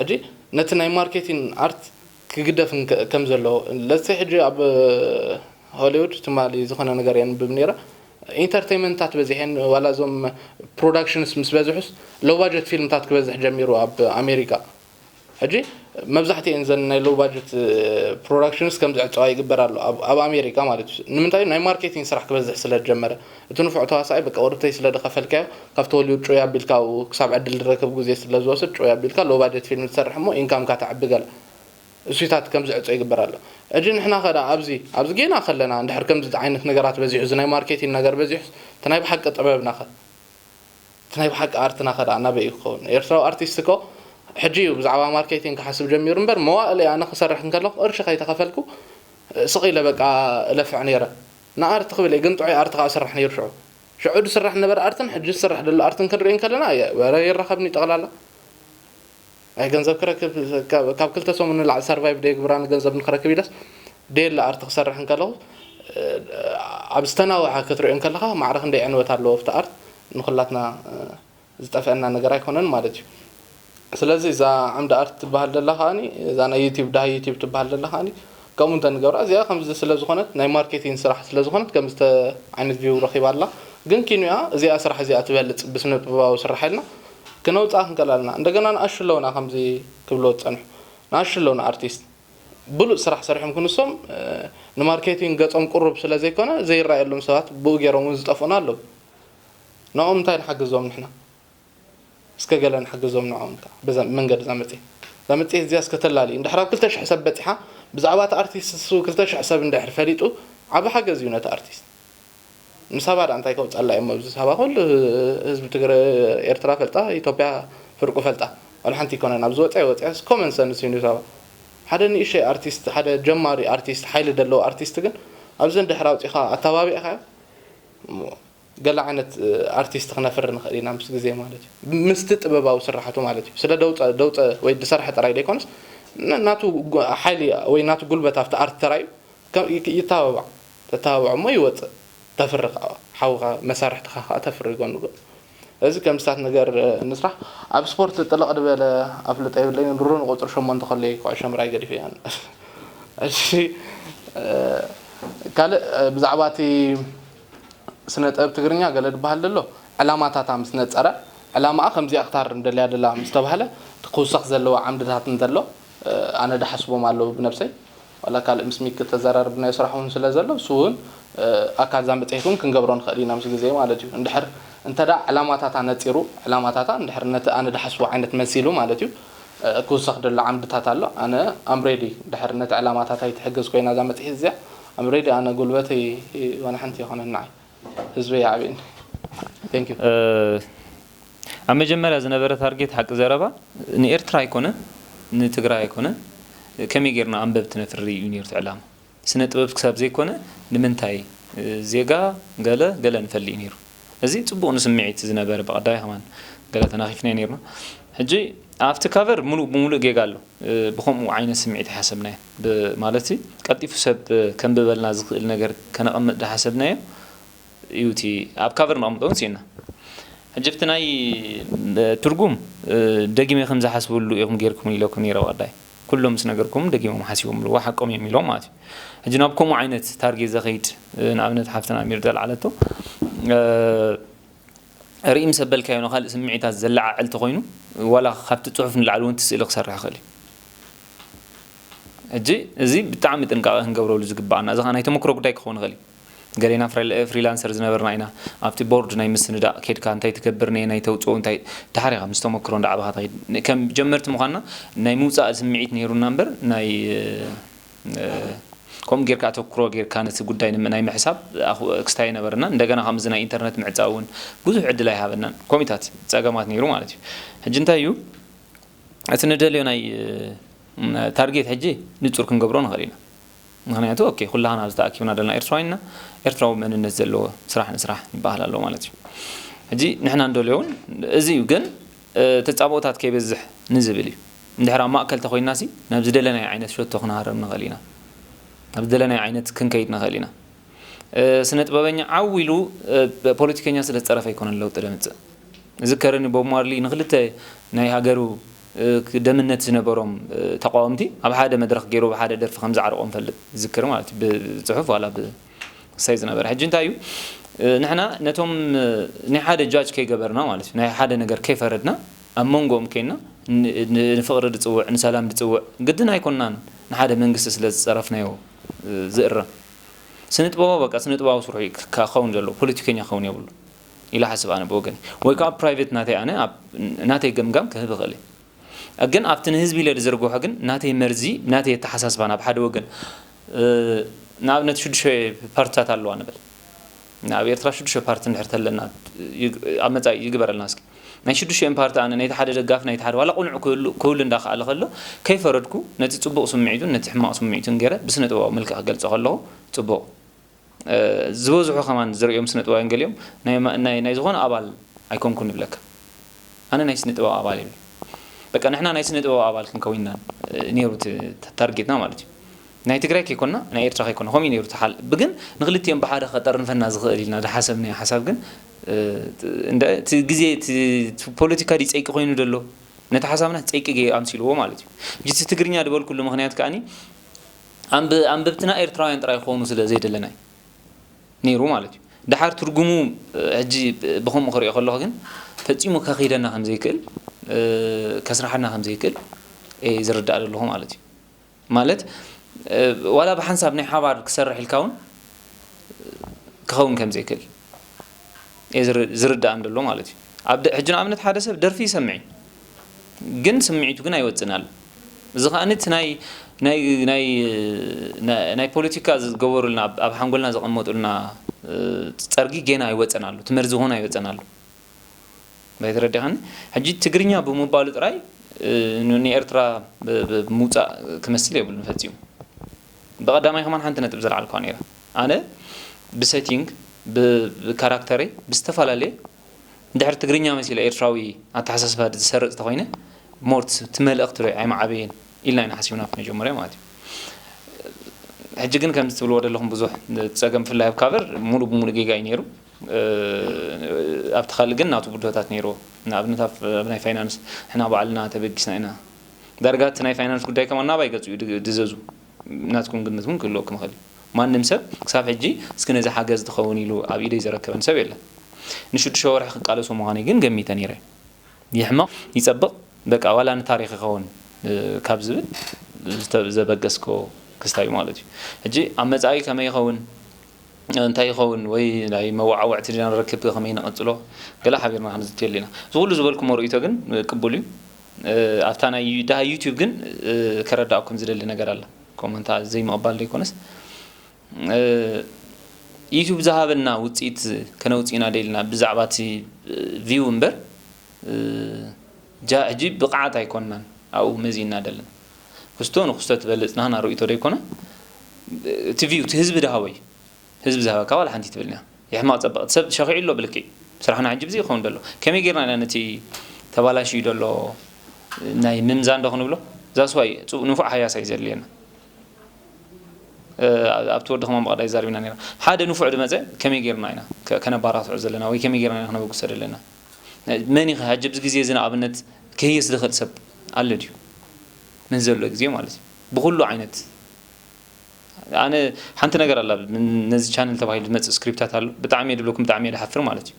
ሕጂ ነቲ ናይ ማርኬቲንግ ኣርት ክግደፍ ከም ዘለዎ ለሰ ሕጂ ኣብ ሆሊውድ ትማሊ ዝኾነ ነገር የንብብ ነይረ ኢንተርቴንመንታት በዚሐን ዋላ እዞም ፕሮዳክሽንስ ምስ በዝሑስ ሎባጀት ፊልምታት ክበዝሕ ጀሚሩ ኣብ ኣሜሪካ ሕጂ መብዛሕትኤን ዘን ናይ ሎባጀት ፕሮዳክሽንስ ከም ዝዕፀዋ ይግበር ኣሎ ኣብ ኣሜሪካ ማለት እዩ ንምንታይ ናይ ማርኬቲንግ ስራሕ ክበዝሕ ስለ ዝጀመረ እቲ ንፉዕ ተዋሳኣይ በቃ ወርተይ ስለ ዝኸፈልካዮ ካብቲ ሆሊውድ ጩይ ኣቢልካ ክሳብ ዕድል ዝረክብ ግዜ ስለ ዝወስድ ጩይ ኣቢልካ ሎባጀት ፊልም ትሰርሕ እሞ ኢንካምካ ተዕቢ ገለ እሱታት ከም ዝዕፆ ይግበር ኣሎ እጂ ንሕና ከዳ ኣብዚ ኣብዚ ጌና ከለና እንድሕር ከምዚ ዓይነት ነገራት በዚሑ እዚ ናይ ማርኬቲንግ ነገር በዚሑ እቲ ናይ ብሓቂ ጥበብና ከ እቲ ናይ ብሓቂ ኣርትና ከዳ ናበይ እዩ ክኸውን ኤርትራዊ ኣርቲስት እኮ ሕጂ እዩ ብዛዕባ ማርኬቲንግ ክሓስብ ጀሚሩ እምበር መዋእል ኣነ ክሰርሕ እንከለኹ ቅርሺ ከይተኸፈልኩ ስቕ ኢለ በቃ እለፍዕ ነይረ ንኣርት ክብል እየ ግን ጥዑይ ኣርት ከዓ ስራሕ ነይሩ ሽዑ ሽዑ ዝስራሕ ነበረ ኣርትን ሕጂ ዝስራሕ ዘሎ ኣርትን ክንርኢ እንከለና ወረ ይራኸብኒ ጠቕላላ ኣይ ገንዘብ ክረክብ ካብ ክልተ ሰሙን ንላዕሊ ሰርቫይቭ ደየግብራ ንገንዘብ ንክረክብ ኢለስ ደየለ ኣርት ክሰርሕ እንከለኹ ኣብ ዝተናውሐ ክትሪኦ እንከለኻ ማዕረ ክንደይ ዕንወት ኣለዎ ኣብቲ ኣርት ንኩላትና ዝጠፍአና ነገር ኣይኮነን ማለት እዩ ስለዚ እዛ ዓምዲ ኣርት ትበሃል ዘላ ከዓኒ እዛ ናይ ዩቲብ ድሃ ዩቲብ ትበሃል ዘላ ከዓኒ ከምኡ እንተ ንገብራ እዚኣ ከምዚ ስለ ዝኾነት ናይ ማርኬቲንግ ስራሕ ስለ ዝኾነት ከምዚ ዓይነት ቪው ረኺባ ኣላ ግን ኪኑያ እዚኣ ስራሕ እዚኣ ትበልፅ ብስነ ጥበባዊ ስራሕ ኢልና ክነውፅኣ ክንቀላልና እንደገና ንኣሹ ኣለውና ከምዚ ክብልዎ ዝፀንሑ ንኣሹ ኣለውና ኣርቲስት ብሉፅ ስራሕ ሰሪሖም ክንሶም ንማርኬቲንግ ገፆም ቁሩብ ስለ ዘይኮነ ዘይረኣየሎም ሰባት ብኡ ገይሮም እውን ዝጠፍኡና ኣለዉ ንኦም እንታይ ንሓግዞም ንሕና እስከ ገለ ንሓግዞም ንኦም በዛ መንገዲ እዛ መፅሄት እዛ መፅሄት እዚኣ እስከ ተላሊ እንድሕር ኣብ ክልተ ሽሕ ሰብ በፂሓ ብዛዕባ እቲ ኣርቲስት እሱ ክልተ ሽሕ ሰብ እንድሕር ፈሊጡ ዓብ ሓገዝ እዩ ነቲ ኣርቲስት ንሳባ ደኣ እንታይ ከውፀላ እዮም ኣብዚ ሳባ? ኩሉ ህዝቢ ትግረ ኤርትራ ፈልጣ፣ ኢትዮጵያ ፍርቁ ፈልጣ። ዋላ ሓንቲ ኣይኮነን ኣብዚ ወፅያ ወፅያ ኮመን ሰንስ እዩ ንሳባ። ሓደ ንእሽተይ ኣርቲስት፣ ሓደ ጀማሪ ኣርቲስት፣ ሓይሊ ዘለዎ ኣርቲስት ግን ኣብዚ እንድሕር ኣውፂኻ ኣተባቢዕካ ገለ ዓይነት ኣርቲስት ክነፍሪ ንኽእል ኢና ምስ ግዜ ማለት እዩ። ምስቲ ጥበባዊ ስራሕቱ ማለት እዩ። ስለ ደውፀ ደውፀ ወይ ዝሰርሐ ጥራይ ዘይኮነስ ናቱ ሓይሊ ወይ ናቱ ጉልበት ኣብቲ ኣርት ተራዩ ይተባባዕ። ተተባብዖ እሞ ይወፅእ። ተፍሪ ከዓ ሓውኻ መሳርሕትኻ ከዓ ተፍሪ ጎን ጎን። እዚ ከም ስታት ነገር ንስራሕ። ኣብ ስፖርት ጥልቕ ዝበለ ኣፍልጦ የብለይን። ድሮ ንቁፅሪ ሸሞንተ ከለይ ኩዕሾ ምርኣይ ገዲፈ እያን። እሺ፣ ካልእ ብዛዕባ እቲ ስነ ጥበብ ትግርኛ ገለ ዝበሃል ዘሎ ዕላማታታ ምስ ነፀረ፣ ዕላማኣ ከምዚኣ ክታር እንደልያ ደላ ምስ ተባህለ፣ ክውሰኽ ዘለዎ ዓምድታት እንተሎ ኣነ ድሓስቦም ኣለዉ ብነብሰይ። ዋላ ካልእ ምስ ሚኪ ተዘራርብናዮ ስራሕ እውን ስለ ዘሎ እሱ እውን ኣካል እዛ መፅሄት እውን ክንገብሮ ንኽእል ኢና ምስ ግዜ ማለት እዩ። እንድሕር እንተ ደኣ ዕላማታታ ነፂሩ፣ ዕላማታታ እንድሕር ነቲ ኣነ ድሓስቦ ዓይነት መሲሉ ማለት እዩ፣ ክውሰኽ ደሎ ዓምድታት ኣሎ። ኣነ ኣም ሬዲ ድሕር ነቲ ዕላማታታ ይትሕገዝ ኮይና እዛ መፅሄት እዚኣ ኣም ሬዲ ኣነ ጉልበተይ ዋላ ሓንቲ ይኾነን ንዓይ። ህዝበይ ይዓብየኒ። Thank you። ኣብ መጀመርያ ዝነበረ ታርጌት ሓቂ ዘረባ ንኤርትራ ኣይኮነን ንትግራይ ኣይኮነን ከመይ ጌርና ኣንበብቲ ነፍሪ እዩ ነይሩ እቲ ዕላማ። ስነ ጥበብ ክሳብ ዘይኮነ ንምንታይ ዜጋ ገለ ገለ ንፈሊ እዩ ነይሩ። እዚ ፅቡቕ ንስምዒት ዝነበረ ብቐዳይ ከማን ገለ ተናኺፍና ነይርና። ሕጂ ኣብቲ ካቨር ሙሉእ ብሙሉእ ጌጋ ኣሎ። ብከምኡ ዓይነት ስምዒት ኣይሓሰብናዮ ማለት ቀልጢፉ ሰብ ከንብበልና ዝኽእል ነገር ከነቐምጥ ዝሓሰብናዮ እዩ እቲ ኣብ ካቨር ነቐምጦ እውን ስኢና። ሕጂ ኣብቲ ናይ ትርጉም ደጊመ ከም ዝሓስበሉ ኢኹም ጌርኩም ኢለኩም ነይረ ብቐዳይ። ኩሎም ምስ ነገርኩም ደጊሞም ሓሲቦምሉ ሓቆም እዮም ኢሎም ማለት እዩ። ሕጂ ናብ ከምኡ ዓይነት ታርጌት ዘኸይድ ንኣብነት ሓፍትና ኣሚር ዘልዓለቶ ርኢ ምስ ኣበልካዮ ንኻልእ ስምዒታት ዘለዓዕል ተኾይኑ ዋላ ካብቲ ፅሑፍ ንላዕሊ እውን እቲ ስእሊ ክሰርሕ ይኽእል እዩ። ሕጂ እዚ ብጣዕሚ ጥንቃቐ ክንገብረሉ ዝግባኣና እዚ ናይ ተመክሮ ጉዳይ ክኸውን ይኽእል እዩ። ገሌና ፍሪላንሰር ዝነበርና ኢና ኣብቲ ቦርድ ናይ ምስንዳእ ኬድካ እንታይ ትገብር ናይ ናይ ተውፅኦ እንታይ ድሓር ኢኻ ምስ ተመክሮ እንዳዓበኻ ትኸይድ ከም ጀመርቲ ምዃንና ናይ ምውፃእ ስምዒት ነይሩና እምበር ናይ ከምኡ ጌርካ ኣተኩሮ ጌርካ ነቲ ጉዳይ ናይ ምሕሳብ ክስታይ ነበርና። እንደገና ከምዚ ናይ ኢንተርነት ምዕፃው እውን ብዙሕ ዕድል ኣይሃበናን። ኮሚታት ፀገማት ነይሩ ማለት እዩ። ሕጂ እንታይ እዩ እቲ ንደልዮ ናይ ታርጌት ሕጂ ንፁር ክንገብሮ ንኽእል ኢና። ምክንያቱ ኦኬ ኩላህና ኣብዚ ተኣኪብና ዘለና ኤርትራዊ ኢና። ኤርትራዊ መንነት ዘለዎ ስራሕ ንስራሕ ይበሃል ኣሎ ማለት እዩ። ሕጂ ንሕና እንደልዮ እውን እዚ እዩ ግን ተፃብኦታት ከይበዝሕ ንዝብል እዩ። እንድሕር ኣብ ማእከል ተኮይንና ሲ ናብ ዝደለናዮ ዓይነት ሸቶ ክንሃረም ንኽእል ኢና። ናብ ዝደለናዮ ዓይነት ክንከይድ ንኽእል ኢና። ስነ ጥበበኛ ዓው ኢሉ ፖለቲከኛ ስለ ዝፀረፈ ኣይኮነን ለውጢ ደምፅእ። ዝከረኒ ቦብ ማርሊ ንክልተ ናይ ሃገሩ ደምነት ዝነበሮም ተቃወምቲ ኣብ ሓደ መድረክ ገይሩ ብሓደ ደርፊ ከም ዝዓረቆም ፈልጥ ዝክር ማለት እዩ ብፅሑፍ ዋላ ብሳይ ዝነበረ ሕጂ እንታይ እዩ ንሕና ነቶም ናይ ሓደ ጃጅ ከይገበርና ማለት እዩ ናይ ሓደ ነገር ከይፈረድና ኣብ መንጎኦም ከይና ንፍቅሪ ድፅውዕ ንሰላም ድፅውዕ ግድን ኣይኮናን ንሓደ መንግስቲ ስለ ዝፀረፍናዮ ዝእረም ስነ ጥበባዊ በቃ ስነ ጥበባዊ ስርሑ ክኸውን ዘለዎ ፖለቲከኛ ክኸውን የብሉ ኢለ ሓስብ ኣነ ብወገን ወይ ከዓ ፕራይቬት ናተይ ኣነ ናተይ ገምጋም ክህብ ይኽእል ግን ኣብቲ ንህዝቢ ኢለ ዝዘርግሖ ግን ናተይ መርዚ ናተይ ኣተሓሳስባ ናብ ሓደ ወገን ንኣብነት ሽዱሽተ ፓርትታት ኣለዋ ንበል ኣብ ኤርትራ ሽዱሽተ ፓርቲ እንድሕር ተለና ኣብ መፃኢ ይግበረልና እስኪ ናይ ሽዱሽተን ፓርቲ ኣነ ናይቲ ሓደ ደጋፊ ናይቲ ሓደ ዋላ ቁኑዕ ክህሉ እንዳኸኣለ ከሎ ከይፈረድኩ ነቲ ፅቡቕ ስምዒቱን ነቲ ሕማቕ ስምዒቱን ገይረ ብስነ ጥበባዊ መልክዕ ክገልፆ ከለኹ ፅቡቕ ዝበዝሑ ከማን ዝርእዮም ስነ ጥበባውያን ገሊኦም ናይ ዝኾነ ኣባል ኣይኮንኩን ይብለካ ኣነ ናይ ስነ ጥበብ ኣባል ይብል በቃ ንሕና ናይ ስነ ጥበብ ኣባል ክንከውን ኢና ነይሩ ታርጌትና ማለት እዩ ናይ ትግራይ ከይኮና ናይ ኤርትራ ከይኮና ከምኡ ነይሩ ተሓል ብግን ንክልቲኦም ብሓደ ከጠርንፈና ዝኽእል ኢልና ዝሓሰብናዮ ሓሳብ ግን እቲ ግዜ ፖለቲካ ድፀይቂ ኮይኑ ደሎ ነቲ ሓሳብና ፀይቂ ገይሩ ኣምሲልዎ ማለት እዩ እቲ ትግርኛ ዝበልኩሉ ምክንያት ከዓኒ ኣንበብትና ኤርትራውያን ጥራይ ክኾኑ ስለ ዘይደለና እዩ ነይሩ ማለት እዩ ድሓር ትርጉሙ ሕጂ ብከምኡ ክሪኦ ከለኹ ግን ፈፂሙ ከኺደና ከም ዘይክእል ከስርሓና ከም ዘይክእል ዝርዳእ ዘለኹ ማለት እዩ ማለት ዋላ ብሓንሳብ ናይ ሓባር ክሰርሕ ኢልካ እውን ክኸውን ከም ዘይክእል ዝርዳእ እንደሎ ማለት እዩ ኣብ ሕጂ ንኣብነት ሓደ ሰብ ደርፊ ይሰምዕ ግን ስምዒቱ ግን ኣይወፅን ኣሎ እዚ ከዓ እቲ ናይ ናይ ናይ ናይ ፖለቲካ ዝገበሩልና ኣብ ሓንጎልና ዘቐመጡልና ጸርጊ ጌና ኣይወጸን ኣሎ፣ እቲ መርዚ ኾን ኣይወጸን ኣሎ። እንታይ ተረዲኻኒ? ሕጂ ትግርኛ ብምባሉ ጥራይ፣ እ፣ ን-፣ ንኤርትራ ብ-፣ ብ-፣ ምውጻእ ክመስል የብሉን ፈጺሙ። ብቐዳማይ ከማን ሓንቲ ነጥብ ዘልዓልኳ ነይረ። ኣነ ብሴቲንግ፣ ብ-፣ ብካራክተረይ፣ ብዝተፈላለየ፣ እንድሕር ትግርኛ መሲለ ኤርትራዊ ኣተሓሳስባ ዝሰርጽ ተኾይነ፣ ሞር ት-፣ እቲ መልእኽቲ ዶ ኣይመዓበየን ኢልና ኢና ሓሲብና መጀመርያ ማለት እዩ። ሕጂ ግን ከምዚ ትብልዎ ዘለኹም ብዙሕ ጸገም ብፍላይ ኣብ ካቨር ሙሉእ ብሙሉእ ጌጋ እዩ ነይሩ። እ፣ ኣብቲ ካልእ ግን ናቱ ብድሆታት ነይርዎ። ንኣብነት ኣብ፣ ኣብ ናይ ፋይናንስ ንሕና ባዕልና ተበጊስና ኢና። ዳርጋ እቲ ናይ ፋይናንስ ጉዳይ ከማን ናባይ ገጹ እዩ ድ-፣ ድዘዙ። ናትኩም ግምት እውን ክህልወኩም ይኽእል እዩ። ማንም ሰብ ክሳብ ሕጂ እስኪ ነዚ ሓገዝ ትኸውን ኢሉ ኣብ ኢደይ ዘረከበን ሰብ የለን። ንሽዱሽተ ወርሒ ክቃለሶ ምዃነይ ግን ገሚተ ነይረ። ይሕመቕ ይጸብቕ በቃ ዋላ ንታሪኽ ይኸውን፣ እ፣ ካብ ዝብል ዝተ-፣ ዘበገስኮ ክስታይ ማለት እዩ። ሕጂ ኣብ መጻኢ ከመይ ይኸውን፣ እንታይ ይኸውን ወይ ናይ መወዓውዕቲ ዲና ንረክብ ከመይ ንቐጽሎ ገለ ሓቢርና ክንዝትየሉ ኢና። እዚ ኩሉ ዝበልኩሞ ርእይቶ ግን ቅቡል እዩ። እ፣ ኣብታ ናይ ዩ-፣ ደሃ ዩቲዩብ ግን፣ እ፣ ከረዳእኩም ዝደሊ ነገር ኣለ። ኮመንታ ዘይምቕባል ዘይኮነስ፣ እ፣ ዩቲዩብ ዝሃበና ውጽኢት ከነውጽእ ኢና ደልና ብዛዕባ እቲ፣ እ፣ ቪው እምበር፣ እ፣ ጃ-፣ ሕጂ ብቕዓት ኣይኮንናን ኣብኡ መዚእና ደለና። ክስቶ ንክስቶ ትበልጽ ናህና ርእይቶ ደይኮነ፣ እቲ ቪው፣ እቲ ህዝቢ ድሃቦ እዩ። ህዝቢ ዝሃበካ ዋላ ሓንቲ ትብልና። ይሕማቕ ጸበቕ። እቲ ሰብ ሸኺዑ ኣሎ ብልክዕ። ስራሕና ሕጂ ብዚ ይኸውን ደሎ። ከመይ ጌርና ኢና ነቲ ተባላሽዩ ደሎ ናይ ምምዛን ዶ ክንብሎ? ዛስዋይ ጽቡቕ ንፉዕ ሃያሳ እዩ ዘድልየና። እ፣ ኣብቲ ወዲ ከማን ብቐዳይ ዛሪብና ነይርና። ሓደ ንፉዕ ድመጸ ከመይ ጌርና ኢና ከ-፣ ከነባራትዖ ዘለና ወይ ከመይ ጌርና ኢና ከነበግሶ ዘለና? መን ኢኸ ሕጂ ኣብዚ ግዜ እዚ ንኣብነት ክህይስ ዝኽእል ሰብ ኣሎ ድዩ? ነዚ ዘሎ ግዜ ማለት እዩ። ብኹሉ ዓይነት ኣነ ሓንቲ ነገር ኣላ፣ ን-፣ ነዚ ቻነል ተባሂሉ ዝመጽእ ስክሪፕታት ኣሎ። ብጣዕሚ እየ ድብለኩም፣ ብጣዕሚ እየ ድሓፍር ማለት እዩ።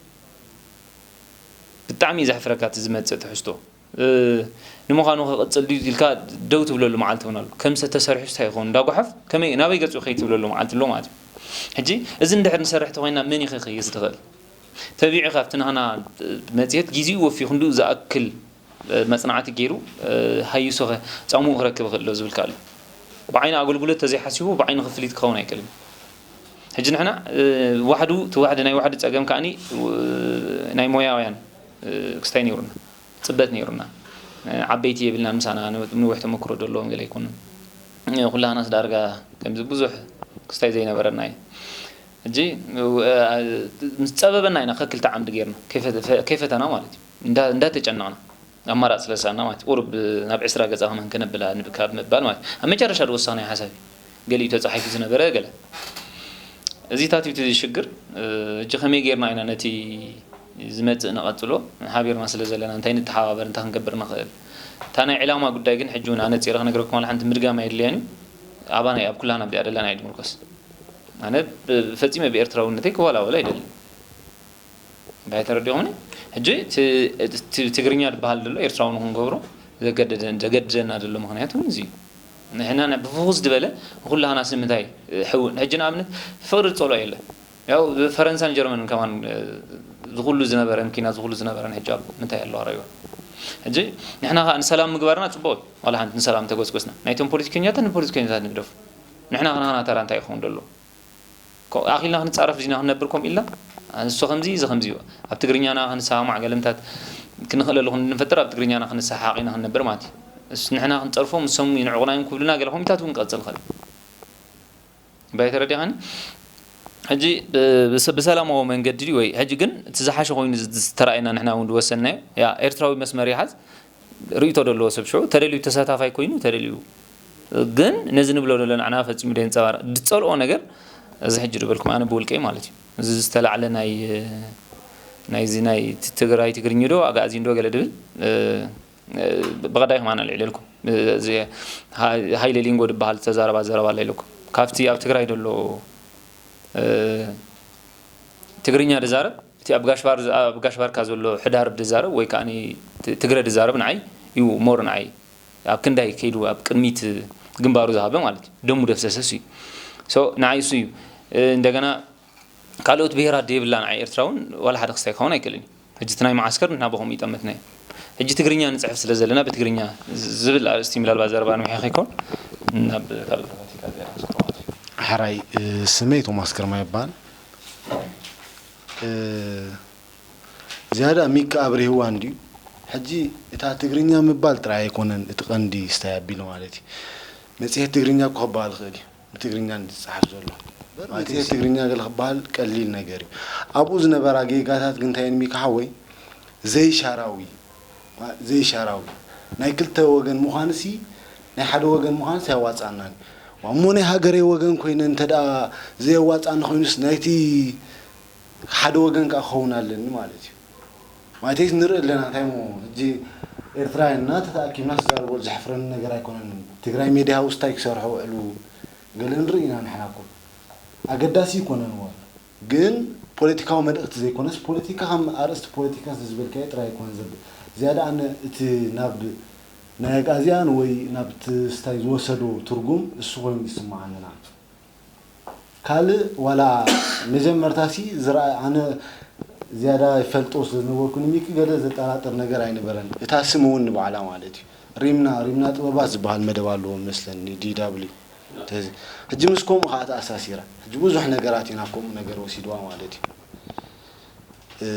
ብጣዕሚ እዩ ዘሕፍረካ እቲ ዝመጽእ ትሕዝቶ። እ፣ ንምዃኑ ክቕጽል ድዩ ኢልካ ደው ትብለሉ መዓልቲ እውን ኣሎ። ከም ሰብ ተሰሪሑ እንታይ ይኸውን እንዳጓሓፍ ከመይ ናበይ ገጹ ከይትብለሉ መዓልቲ ኣሎ ማለት እዩ። ሕጂ እዚ እንድሕር ንሰርሕ ተኾይንና መን እዩ ክኽይስ ዝኽእል? ተቢዑ ካብቲ ናህና መጽሔት ግዜኡ ወፊዩ ክንድኡ ዝኣክል መጽናዕቲ ገይሩ፣ እ፣ ሃይሶኸ ጻምኡ ክረክብ ይኽእል ዶ ዝብል ከኣ ኣሎ። ብዓይኒ ኣገልግሎት ተዘይሓሲቡ ብዓይኒ ክፍሊት ክኸውን ኣይክእልን። ሕጂ ንሕና፣ እ፣ ዋሕዱ፣ እቲ ዋሕዲ፣ ናይ ዋሕዲ ጸገም ከኣኒ፣ እ፣ ናይ ሞያውያን፣ እ፣ ክስታይ ነይሩና፣ ጽበት ነይሩና። እ፣ ዓበይቲ የብልናን ምሳና፣ ን-፣ ንውሕ ተመክሮ ዘለዎም ገለ ኣይኮኑን። እ፣ ኩላህናስ ዳርጋ ከምዚ ብዙሕ ክስታይ ዘይነበረና እዩ። ሕጂ፣ እ፣ ምስ ጸበበና ኢና ከክልተ ዓምዲ ገይርና፣ ከይፈተ-፣ ከይፈተና ማለት እዩ። እንዳ-፣ እንዳተጨነቕና። ኣማራጺ ስለሳና ማለት ቁሩብ ናብ ዕስራ ገጻ ከማን ከነብላ ንብ-፣ ካብ ምባል ማለት ኣብ መጨረሻ ዝወሰኽናዮ ሓሳብ እዩ። ገሊኡ ተጻሒፉ ዝነበረ ገለ። እዚታት እዩ እቲ ሽግር። እ፣ ሕጂ ከመይ ጌርና ኢና ነቲ ዝመጽእ ንቐጽሎ? ሓቢርና ስለ ዘለና እንታይ ንተሓባበር፣ እንታይ ክንገብር ንኽእል? እታ ናይ ዕላማ ጉዳይ ግን ሕጂ እውን ኣነጺረ ክነግረኩም ዋላ ሓንቲ ምድጋም ኣየድልያን እዩ። ኣባና እዩ፣ ኣብ ኩላህና ብዚኣ ዘለና እየ ድምርኮስ። ኣነ ብ-፣ ፈጺመ ብኤርትራውነተይ ክወላወል ኣይደልን። እንታይ ተረዲኹምኒ? ሕጂ እቲ፣ እቲ ትግርኛ ዝበሃል ዘሎ ኤርትራዊ ንኽንገብሮ ዘገደደ-፣ ዘገድደና ዘሎ ምኽንያት እውን እዚ እዩ። ንሕና ን-፣ ብፍኹስ ዝበለ ንኹላህና ስምንታይ ሕውን። ሕጂ ንኣብነት ፍቕሪ ዝጸልኦ የለን። ያው ፈረንሳን ጀርመንን ከማን፣ እ፣ ዝኹሉ ዝነበረን ኪናት ዝኹሉ ዝነበረን ሕጂ ኣሎ። ምንታይ ኣለዋ ረይዋ? ሕጂ ንሕና ኸኣ ንሰላም ምግባርና ጽቡቕ እዩ። ዋላ ሓንቲ ንሰላም ተጎስጎስና። ናይቶም ፖለቲከኛታት ንፖለቲከኛታት ንግደፉ። ንሕና ኸ ናህና ተራ እንታይ ይኸውን ዘሎ? ኮ-፣ ኣኺልና ክንጻረፍ ዲና ክንነብር ከምኡ ኢልና? ንሱ ከምዚ፣ እዚ ከምዚ እዩ። ኣብ ትግርኛና ክንሰማማዕ ገለምታት ክንኽእለሉ ክንፈጥር ኣብ ትግርኛና ክንሰሓሓቕ ኢና ክንነብር ማለት እዩ። እስ-፣ ንሕና ክንጸርፎም፣ እሶም ይንዕቑና እዮም ክብሉና ገለ ኮሚታት እውን ክቐጽል ይኽእል። ባይ ተረዲኻኒ? ሕጂ ብ-፣ ብሰ-፣ ብሰላማዊ መንገዲ ድዩ ወይ ሕጂ ግን እቲ ዝሓሸ ኮይኑ ዝ-፣ ዝተራእየና ንሕና እውን ዝወሰንናዮ፣ ያ፣ ኤርትራዊ መስመር ይሓዝ፣ ርእይቶ ዘለዎ ሰብ ሽዑ ተደልዩ ተሳታፋይ ኮይኑ ተደልዩ ግን ነዚ ንብሎ ዘለና ንሕና ፈጺሙ ደየንጸባርቕ። ዝጸልኦ ነገር እዚ ሕጂ ዝበልኩም ኣነ ብውልቀይ ማለት እዩ። እዚ ዝተላዕለ ናይ፣ ናይዚ ናይ ት-፣ ትግራይ ትግርኝ ዶ ኣጋዚን ዶ ገለ ድብል፣ እ፣ እ፣ ብቐዳይ ከማን ኣልዒለልኩም። እዚ ሃ-፣ ሃይለ ሊንጎ ዝበሃል ዝተዛረባ ዘረባ ኣላ ኢለኩም። ካብቲ ኣብ ትግራይ ዘሎ፣ እ፣ ትግርኛ ድዛረብ፣ እቲ ኣብ ጋሽ ባር-፣ ኣብ ጋሽ ባርካ ዘሎ ሕዳር ድዛረብ ወይ ከኣ ት-፣ ትግረ ድዛረብ ንዓይ እዩ ሞር ንዓይ ኣብ ክንዳይ ከይዱ ኣብ ቅድሚት ግንባሩ ዝሃበ ማለት እዩ። ደሙ ደፍሰሰ እሱ እዩ። ሶ ንዓይ እሱ እዩ። እ፣ እንደገና ካልኦት ብሄራት ደይብላ ንዓይ ኤርትራ እውን ዋላ ሓደ ክስታይ ክኸውን ኣይክእልን እዩ። ሕጂ እቲ ናይ መዓስከር ንሕና ብኸምኡ ይጠመትና እዩ። ሕጂ ትግርኛ ንጽሕፍ ስለ ዘለና ብትግርኛ ዝ-፣ ዝብል ኣርእስቲ ምናልባት ዘረባ ንምሕያ ከይኮን ናብ ካልእ ፖለቲካ ዜና ንስከ ማለት እዩ። ሕራይ፣ እ፣ ስመይ ቶማስ ግርማ ይበሃል። እ፣ ዝያዳ ሚኪ ኣብሪህዋ እንድዩ። ሕጂ እታ ትግርኛ ምባል ጥራይ ኣይኮነን እቲ ቀንዲ ስታይ ኣቢሉ ማለት እዩ። መጽሔት ትግርኛ እኮ ክበሃል ይኽእል እዩ፣ ብትግርኛ እንድዝጸሓፍ ዘሎ። መጽሔት ትግርኛ ገለ ክበሃል ቀሊል ነገር እዩ። ኣብኡ ዝነበራ ጌጋታት ግን እንታይ እየን ሚኪ ሓወይ? ዘይሻራዊ፣ ዘይሻራዊ። ናይ ክልተ ወገን ምዃንሲ፣ ናይ ሓደ ወገን ምዃንሲ ኣያዋጽኣናን እዩ። እሞ ናይ ሃገረይ ወገን ኮይነ እንተ ደኣ ዘየዋጽኣኒ ኮይኑስ ናይቲ ሓደ ወገን ከኣ ክኸውን ኣለኒ ማለት እዩ። ማለተይስ ንርኢ ኣለና፣ እንታይ እሞ ሕጂ ኤርትራውያን እና ተተኣኪብና ክዛረበሉ ዘሕፍረኒ ነገር ኣይኮነን። ትግራይ ሜድያ ሃውስ እንታይ ክሰርሑ ውዕሉ ገለ ንርኢ ኢና ንሕና እኮ። ኣገዳሲ ኣይኮነን እዋ። ግን ፖለቲካዊ መልእኽቲ ዘይኮነስ፣ ፖለቲካ ከም ኣርእስቲ ፖለቲካ ዝብልካዮ ጥራይ ኣይኮነን ዘብል። ዝያዳ ኣነ እቲ ናብ ናይ ኣግኣዝያን ወይ ናብ እቲ ስታይ ዝወሰዶ ትርጉም እሱ ኮይኑ ይስምዓኒ ንዓይ። ካልእ ዋላ መጀመርታሲ ዝረኣ-፣ ኣነ ዝያዳ ይፈልጦ ስለ ዝነበርኩ ንሚኪ ገለ ዘጠራጥር ነገር ኣይነበረን። እታ ስም እውን ንባዕላ ማለት እዩ። ሪምና፣ ሪምና ጥበባት ዝበሃል መደብ ኣለዎ መስለኒ፣ ዲ ደብሊው። ተዚ-፣ ሕጂ ምስ ከምኡ ከኣ ተኣሳሲራ። ሕጂ ብዙሕ ነገራት እዩ ናብ ከምኡ ነገር ወሲድዋ ማለት እዩ። እ፣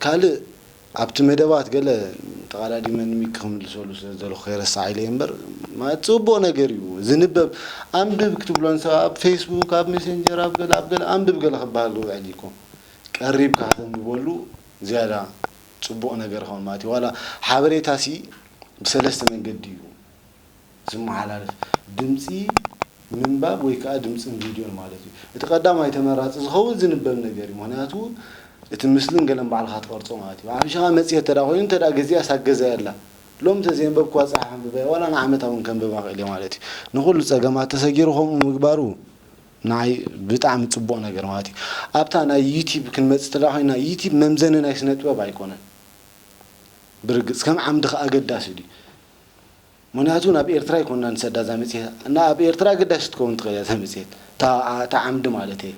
ካልእ ኣብቲ መደባት ገለ ተቐዳዲመ ንሚኪ ክምልሰሉ ስለ ዘለኹ ከይረስዓ ኢለ እየ እምበር፣ ማለት ጽቡቕ ነገር እዩ። ዝንበብ፣ ኣንብብ ክትብሎ ንሰብ ኣብ ፌስቡክ፣ ኣብ ሜሴንጀር፣ ኣብ ገለ፣ ኣብ ገለ ኣንብብ ገለ ክበሃል ውዕል እዩ እኮ። ቀሪብካ ከተንብበሉ ዝያዳ ጽቡቕ ነገር ይኸውን ማለት እዩ። ዋላ ሓበሬታሲ ብሰለስተ መንገዲ እዩ ዝመሓላለፍ። ድምጺ ምንባብ ወይ ከኣ ድምጽን ቪድዮን ማለት እዩ። እቲ ቀዳማይ ተመራጺ ዝኸውን ዝንበብ ነገር እዩ። ምኽንያቱ እቲ ምስልን ገለን ባዕልኻ ትቐርጾ ማለት እዩ። ብሓፈሻ ከኣ መጽሔት እንተ ደኣ ኮይኑ፣ እንተ ደኣ ገዚኣስ ኣብ ገዛይ ኣላ። ሎሚ እንተ ዘየንበብክዋ ጽሓሕ ኣንብበያ፣ ዋላ ንዓመታ እውን ከንብባ ክእል እየ ማለት እዩ። ንኹሉ ጸገማት ተሰጊሩ ከምኡ ምግባሩ ንዓይ ብጣዕሚ ጽቡቕ ነገር ማለት እዩ። ኣብታ ናይ ዩቲብ ክንመጽእ እንተ ደኣ ኮይና፣ ዩቲብ መምዘኒ ናይ ስነ ጥበብ ኣይኮነን። ብርግጽ ከም ዓምዲ ከኣ ኣገዳሲ ድዩ? ምኽንያቱ ናብ ኤርትራ ኣይኮንና ንሰዳ እዛ መጽሔት። እና ኣብ ኤርትራ ኣገዳሲት ትከውን ትኽእል እያ እዛ መጽሔት። እታ፣ እታ ዓምዲ ማለት እየ።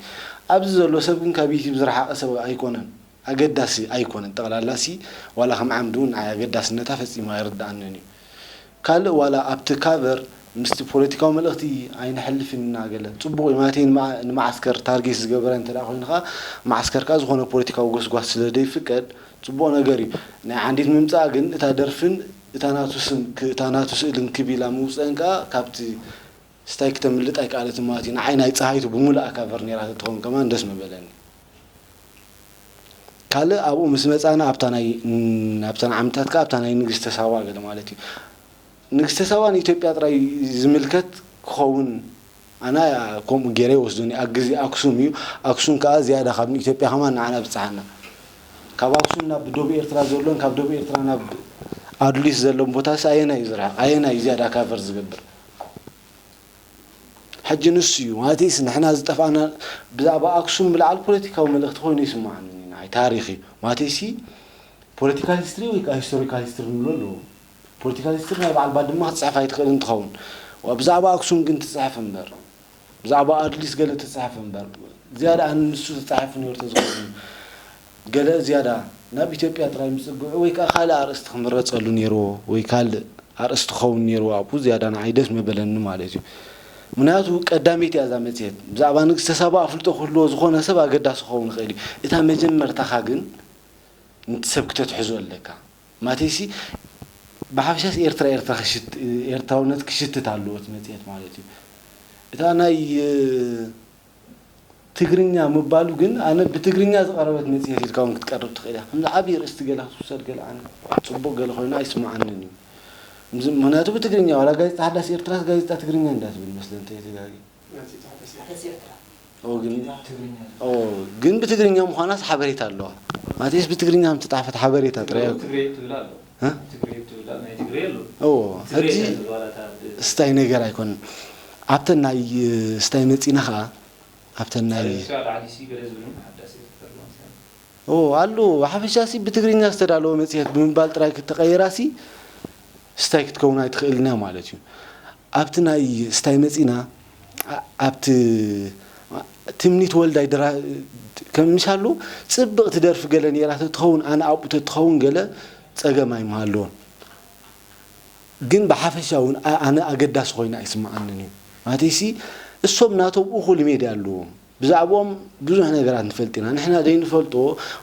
ኣብዚ ዘሎ ሰብ ግን ካብ ዩቲብ ዝረሓቐ ሰብ ኣይኮነን። ኣገዳሲ ኣይኮነን። ጠቕላላሲ ዋላ ከም ዓምዲ እውን ንዓይ ኣገዳስነታ ፈጺሙ ኣይርድኣንን እዩ። ካልእ ዋላ ኣብቲ ካቨር ምስቲ ፖለቲካዊ መልእኽቲ ኣይነሕልፍን ኢና ገለ። ጽቡቕ እዩ ማለት እዩ። ንመዓ-፣ ንመዓስከር ታርጌት ዝገበረ እንተ ደኣ ኮይኑ ከኣ መዓስከር ከኣ ዝኾነ ፖለቲካዊ ጎስጓስ ስለ ዘይፍቀድ ጽቡቕ ነገር እዩ። ናይ ዓንዲት ምምጻእ ግን እታ ደርፍን እታ ናቱ ስም ክ-፣ እታ ናቱ ስእልን ክብ ኢላ ምውጸእን ከኣ ካብቲ ስታይ ክተምልጥ ኣይከኣለትን ማለት እዩ። ንዓይ ናይ ጸሃይቱ ብምሉኣ ካቨር ነይራ ተትኸውን ከማን ደስ ምበለኒ። ካልእ ኣብኡ ምስ መጻና ኣብታ ናይ፣ ን-፣ ኣብተን ዓምድታት ከኣ ኣብታ ናይ ንግስተ ሳባ ገለ ማለት እዩ። ንግስተ ሳባ ንኢትዮጵያ ጥራይ ዝምልከት ክኸውን ኣነ ከምኡ ገይረ ይወስዶ። ኣብ ግዜ ኣክሱም እዩ። ኣክሱም ከኣ ዝያዳ ካብ ንኢትዮጵያ ከማን ንዓና ኣብጽሓና። ካብ ኣክሱም ናብ ዶብ ኤርትራ ዘሎን ካብ ዶብ ኤርትራ ናብ ኣዱሊስ ዘሎን ቦታስ ኣየናይ እዩ ዝርሕቕ? ኣየናይ እዩ ዝያዳ ካቨር ዝገብር? ሕጂ ንሱ እዩ። ማለተይሲ ንሕና ዝጠፍኣና ብዛዕባ ኣክሱም ብላዕሊ ፖለቲካዊ መልእኽቲ ኮይኑ ይስምዓኒ ንዓይ። ታሪኽ እዩ። ማለተይሲ ፖለቲካል ሂስትሪ ወይ ከኣ ሂስቶሪካል ሂስትሪ ንብሎ ኣለዎ። ፖለቲካል ሂስትሪ ናይ በዓል ባድመ ክትጽሕፍ ኣይትኽእልን ትኸውን። ዋ፣ ብዛዕባ ኣክሱም ግን ትጽሕፍ እምበር፣ ብዛዕባ ኣድሊስ ገለ ትጽሕፍ እምበር፣ ዝያዳ ኣነ ንሱ ተጻሒፉ ነይሩ ተዝኸውን ገለ ዝያዳ ናብ ኢትዮጵያ ጥራይ ምጽግዑ ወይ ከኣ ካልእ ኣርእስቲ ክምረጸሉ ነይርዎ ወይ ካልእ ኣርእስቲ ክኸውን ነይርዎ ኣብኡ ዝያዳ ንዓይ ደስ ምበለኒ ማለት እዩ። ምኽንያቱ ቀዳመይቲ እያ እዛ መጽሔት። ብዛዕባ ንግስተ ሳባ ኣፍልጦ ክህልዎ ዝኾነ ሰብ ኣገዳሲ ክኸውን ይኽእል እዩ። እታ መጀመርታኻ ግን ነቲ ሰብ ክተትሕዞ ኣለካ። ማለተይሲ ብሓፈሻስ ኤርትራ፣ ኤርትራ ክሽት-፣ ኤርትራውነት ክሽትት ኣለዎ እቲ መጽሔት ማለት እዩ። እታ ናይ፣ እ፣ ትግርኛ ምባሉ ግን ኣነ ብትግርኛ ዝቐረበት መጽሔት ኢልካ እውን ክትቀርብ ትኽእል እያ። ከምዚ ዓብዪ ርእስቲ ገለ ክትውሰድ ገለ ኣነ ጽቡቕ ገለ ኮይኑ ኣይስምዓንን እዩ። ምዝ-፣ ምኽንያቱ ብትግርኛ ዋላ ጋዜጣ ሓዳስ ኤርትራስ ጋዜጣ ትግርኛ እንዳትብል መስለኒ እንተይተጋግየ። ኦ፣ ግን፣ ትግርኛ። ኦ፣ ግን ብትግርኛ ምዃናስ ሓበሬታ ኣለዋ። ማለትስ ብትግርኛ ከም ዝተጻሕፈት ሓበሬታ ጥራይ እኮ። ትግሬ ትብል ኣሎ። እ? ትግሬ ትብል ኣሎ፣ ናይ ትግሬ ኣሎ። ኦ፣ ትግሬ ሕጂ እያ ትብል ዋላ እታ ብ-፣ ስታይ ነገር ኣይኮነን። ኣብተን ናይ ስታይ መጺና ኸኣ፣ ኣብተን ናይ ላዕሊ ሲ ገለ ዝብሉ ሓዳስ ኤርትራ ማለት እዩ። ኦ፣ ኣሎ። ብሓፈሻሲ ብትግርኛ ዝተዳለወ መጽሔት ብምባል ጥራይ ክትቀይራሲ ስታይ ክትከውን ኣይትኽእልን እያ ማለት እዩ። ኣብቲ ናይ ስታይ መጺና፣ ኣ-፣ ኣብቲ ትምኒት ወልዳይ ድራ-፣ ከም ምሻሉ ጽብቕቲ ደርፊ ገለ ነይራ ተትኸውን፣ ኣነ ኣብኡ ተትኸውን ገለ ጸገም ኣይምሃለዎን። ግን ብሓፈሻ እውን ኣ-፣ ኣነ ኣገዳሲ ኮይኑ ኣይስምዓንን እዩ። ማለተይሲ እሶም ናቶም እኹል ሜድያ ኣለዎም። ብዛዕባኦም ብዙሕ ነገራት ንፈልጥ ኢና። ንሕና ዘይንፈልጦ፣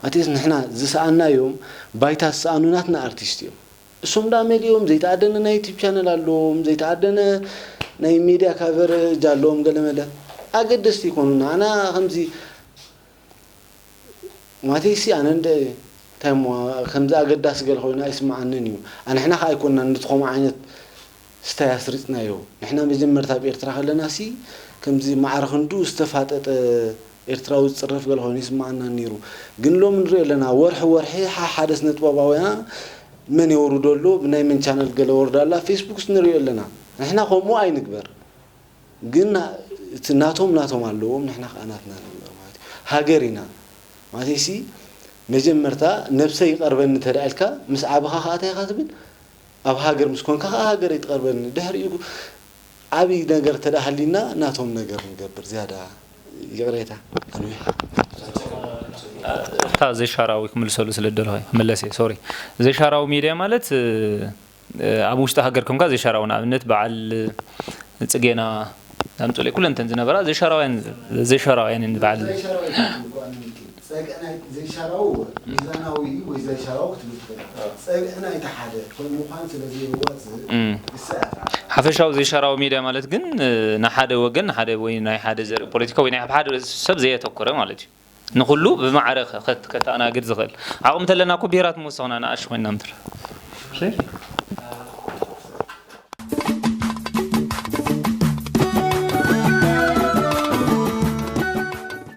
ኣትሊስት ንሕና ዝሰኣናዮም ባይታ ዝሰኣኑ ናትና ኣርቲስት እዮም። እሶም ደኣ መሊኦም ዘይተኣደነ ናይ ዩቲብ ቻነል ኣለዎም፣ ዘይተኣደነ ናይ ሚድያ ካቨረጅ ኣለዎም፣ ገለመለ ኣገደስቲ ይኮኑና። ኣና ከምዚ ማተይሲ ኣነ እንደ እንታይ እሞ ከምዚ ኣገዳሲ ገለ ኮይኑ ኣይስምዓንን እዩ። ኣንሕና ከኣ ኣይኮንና ነቲ ከምኡ ዓይነት ስታይ ኣስሪጽናዮ። ንሕና መጀመርታ ኣብ ኤርትራ ከለና ሲ ከምዚ ማዕረ ክንዱ ዝተፋጠጠ ኤርትራዊ ዝጽረፍ ገለ ኮይኑ ይስምዓና ነይሩ። ግን ሎሚ ንሪኦ ኣለና ወርሒ ወርሒ ሓ ሓደ ስነ ጥበባውያ መን የውርዶ ኣሎ፣ ብናይ መን ቻነል ገለ ወርዶ ኣላ፣ ፌስቡክስ ንሪኦ ኣለና። ንሕና ከምኡ ኣይንግበር። ግን እቲ ናቶም ናቶም ኣለዎም፣ ንሕና ከኣ ናትና ንግበር ማለት እዩ። ሃገር ኢና ማለት ሲ መጀመርታ ነብሰይ ይቐርበኒ እንተ ደኣ ኢልካ ምስ ዓበኻ ከኣ እንታይ ኢኻ ትብል? ኣብ ሃገር ምስ ኮንካ ከኣ ሃገረይ ትቐርበኒ። ድሕሪኡ ዓብዪ ነገር እንተ ደኣ ሃልዩና ናቶም ነገር ንገብር ዝያዳ ይቕሬታ ኣንዊሓ። እታ ዘይሻራዊ ክምልሰሉ ስለ ደለኹ መለሰ ሶሪ ዘይሻራዊ ሚድያ ማለት ኣብ ውሽጢ ሃገር ከምካ ዘይሻራዊ ንኣብነት በዓል ፅጌና ኣምፅኡለይ ኩለን እተን ዝነበራ ዘይሻራውያን ዘይሻራውያን በዓል ዘይሻራዊ ኣይኮነን እኮ ኣነ ሚኪ። ጸግዒ ናይ ዘይሻራዊ ሚዛናዊ እዩ ወይ ዘይሻራዊ ክትብል ትኽእል። ጸግዒ ናይቲ ሓደ ከም ምዃን ስለ ዘየዋጽእ እም። ንሳ እያ እታ ሓፈሻዊ ዘይሻራዊ ሚድያ ማለት ግን ንሓደ ወገን ንሓደ ወይ ናይ ሓደ ዘርኢ ፖለቲካ ወይ ናይ ሓደ ሰብ ዘየተኮረ ማለት እዩ። ንኩሉ ብማዕረ ከ- ከት- ከተኣናግድ ዝኽእል ዓቕሚ ተለና እኮ ብሄራት ምወሰኽና ንኣሽ ኮይና ምትር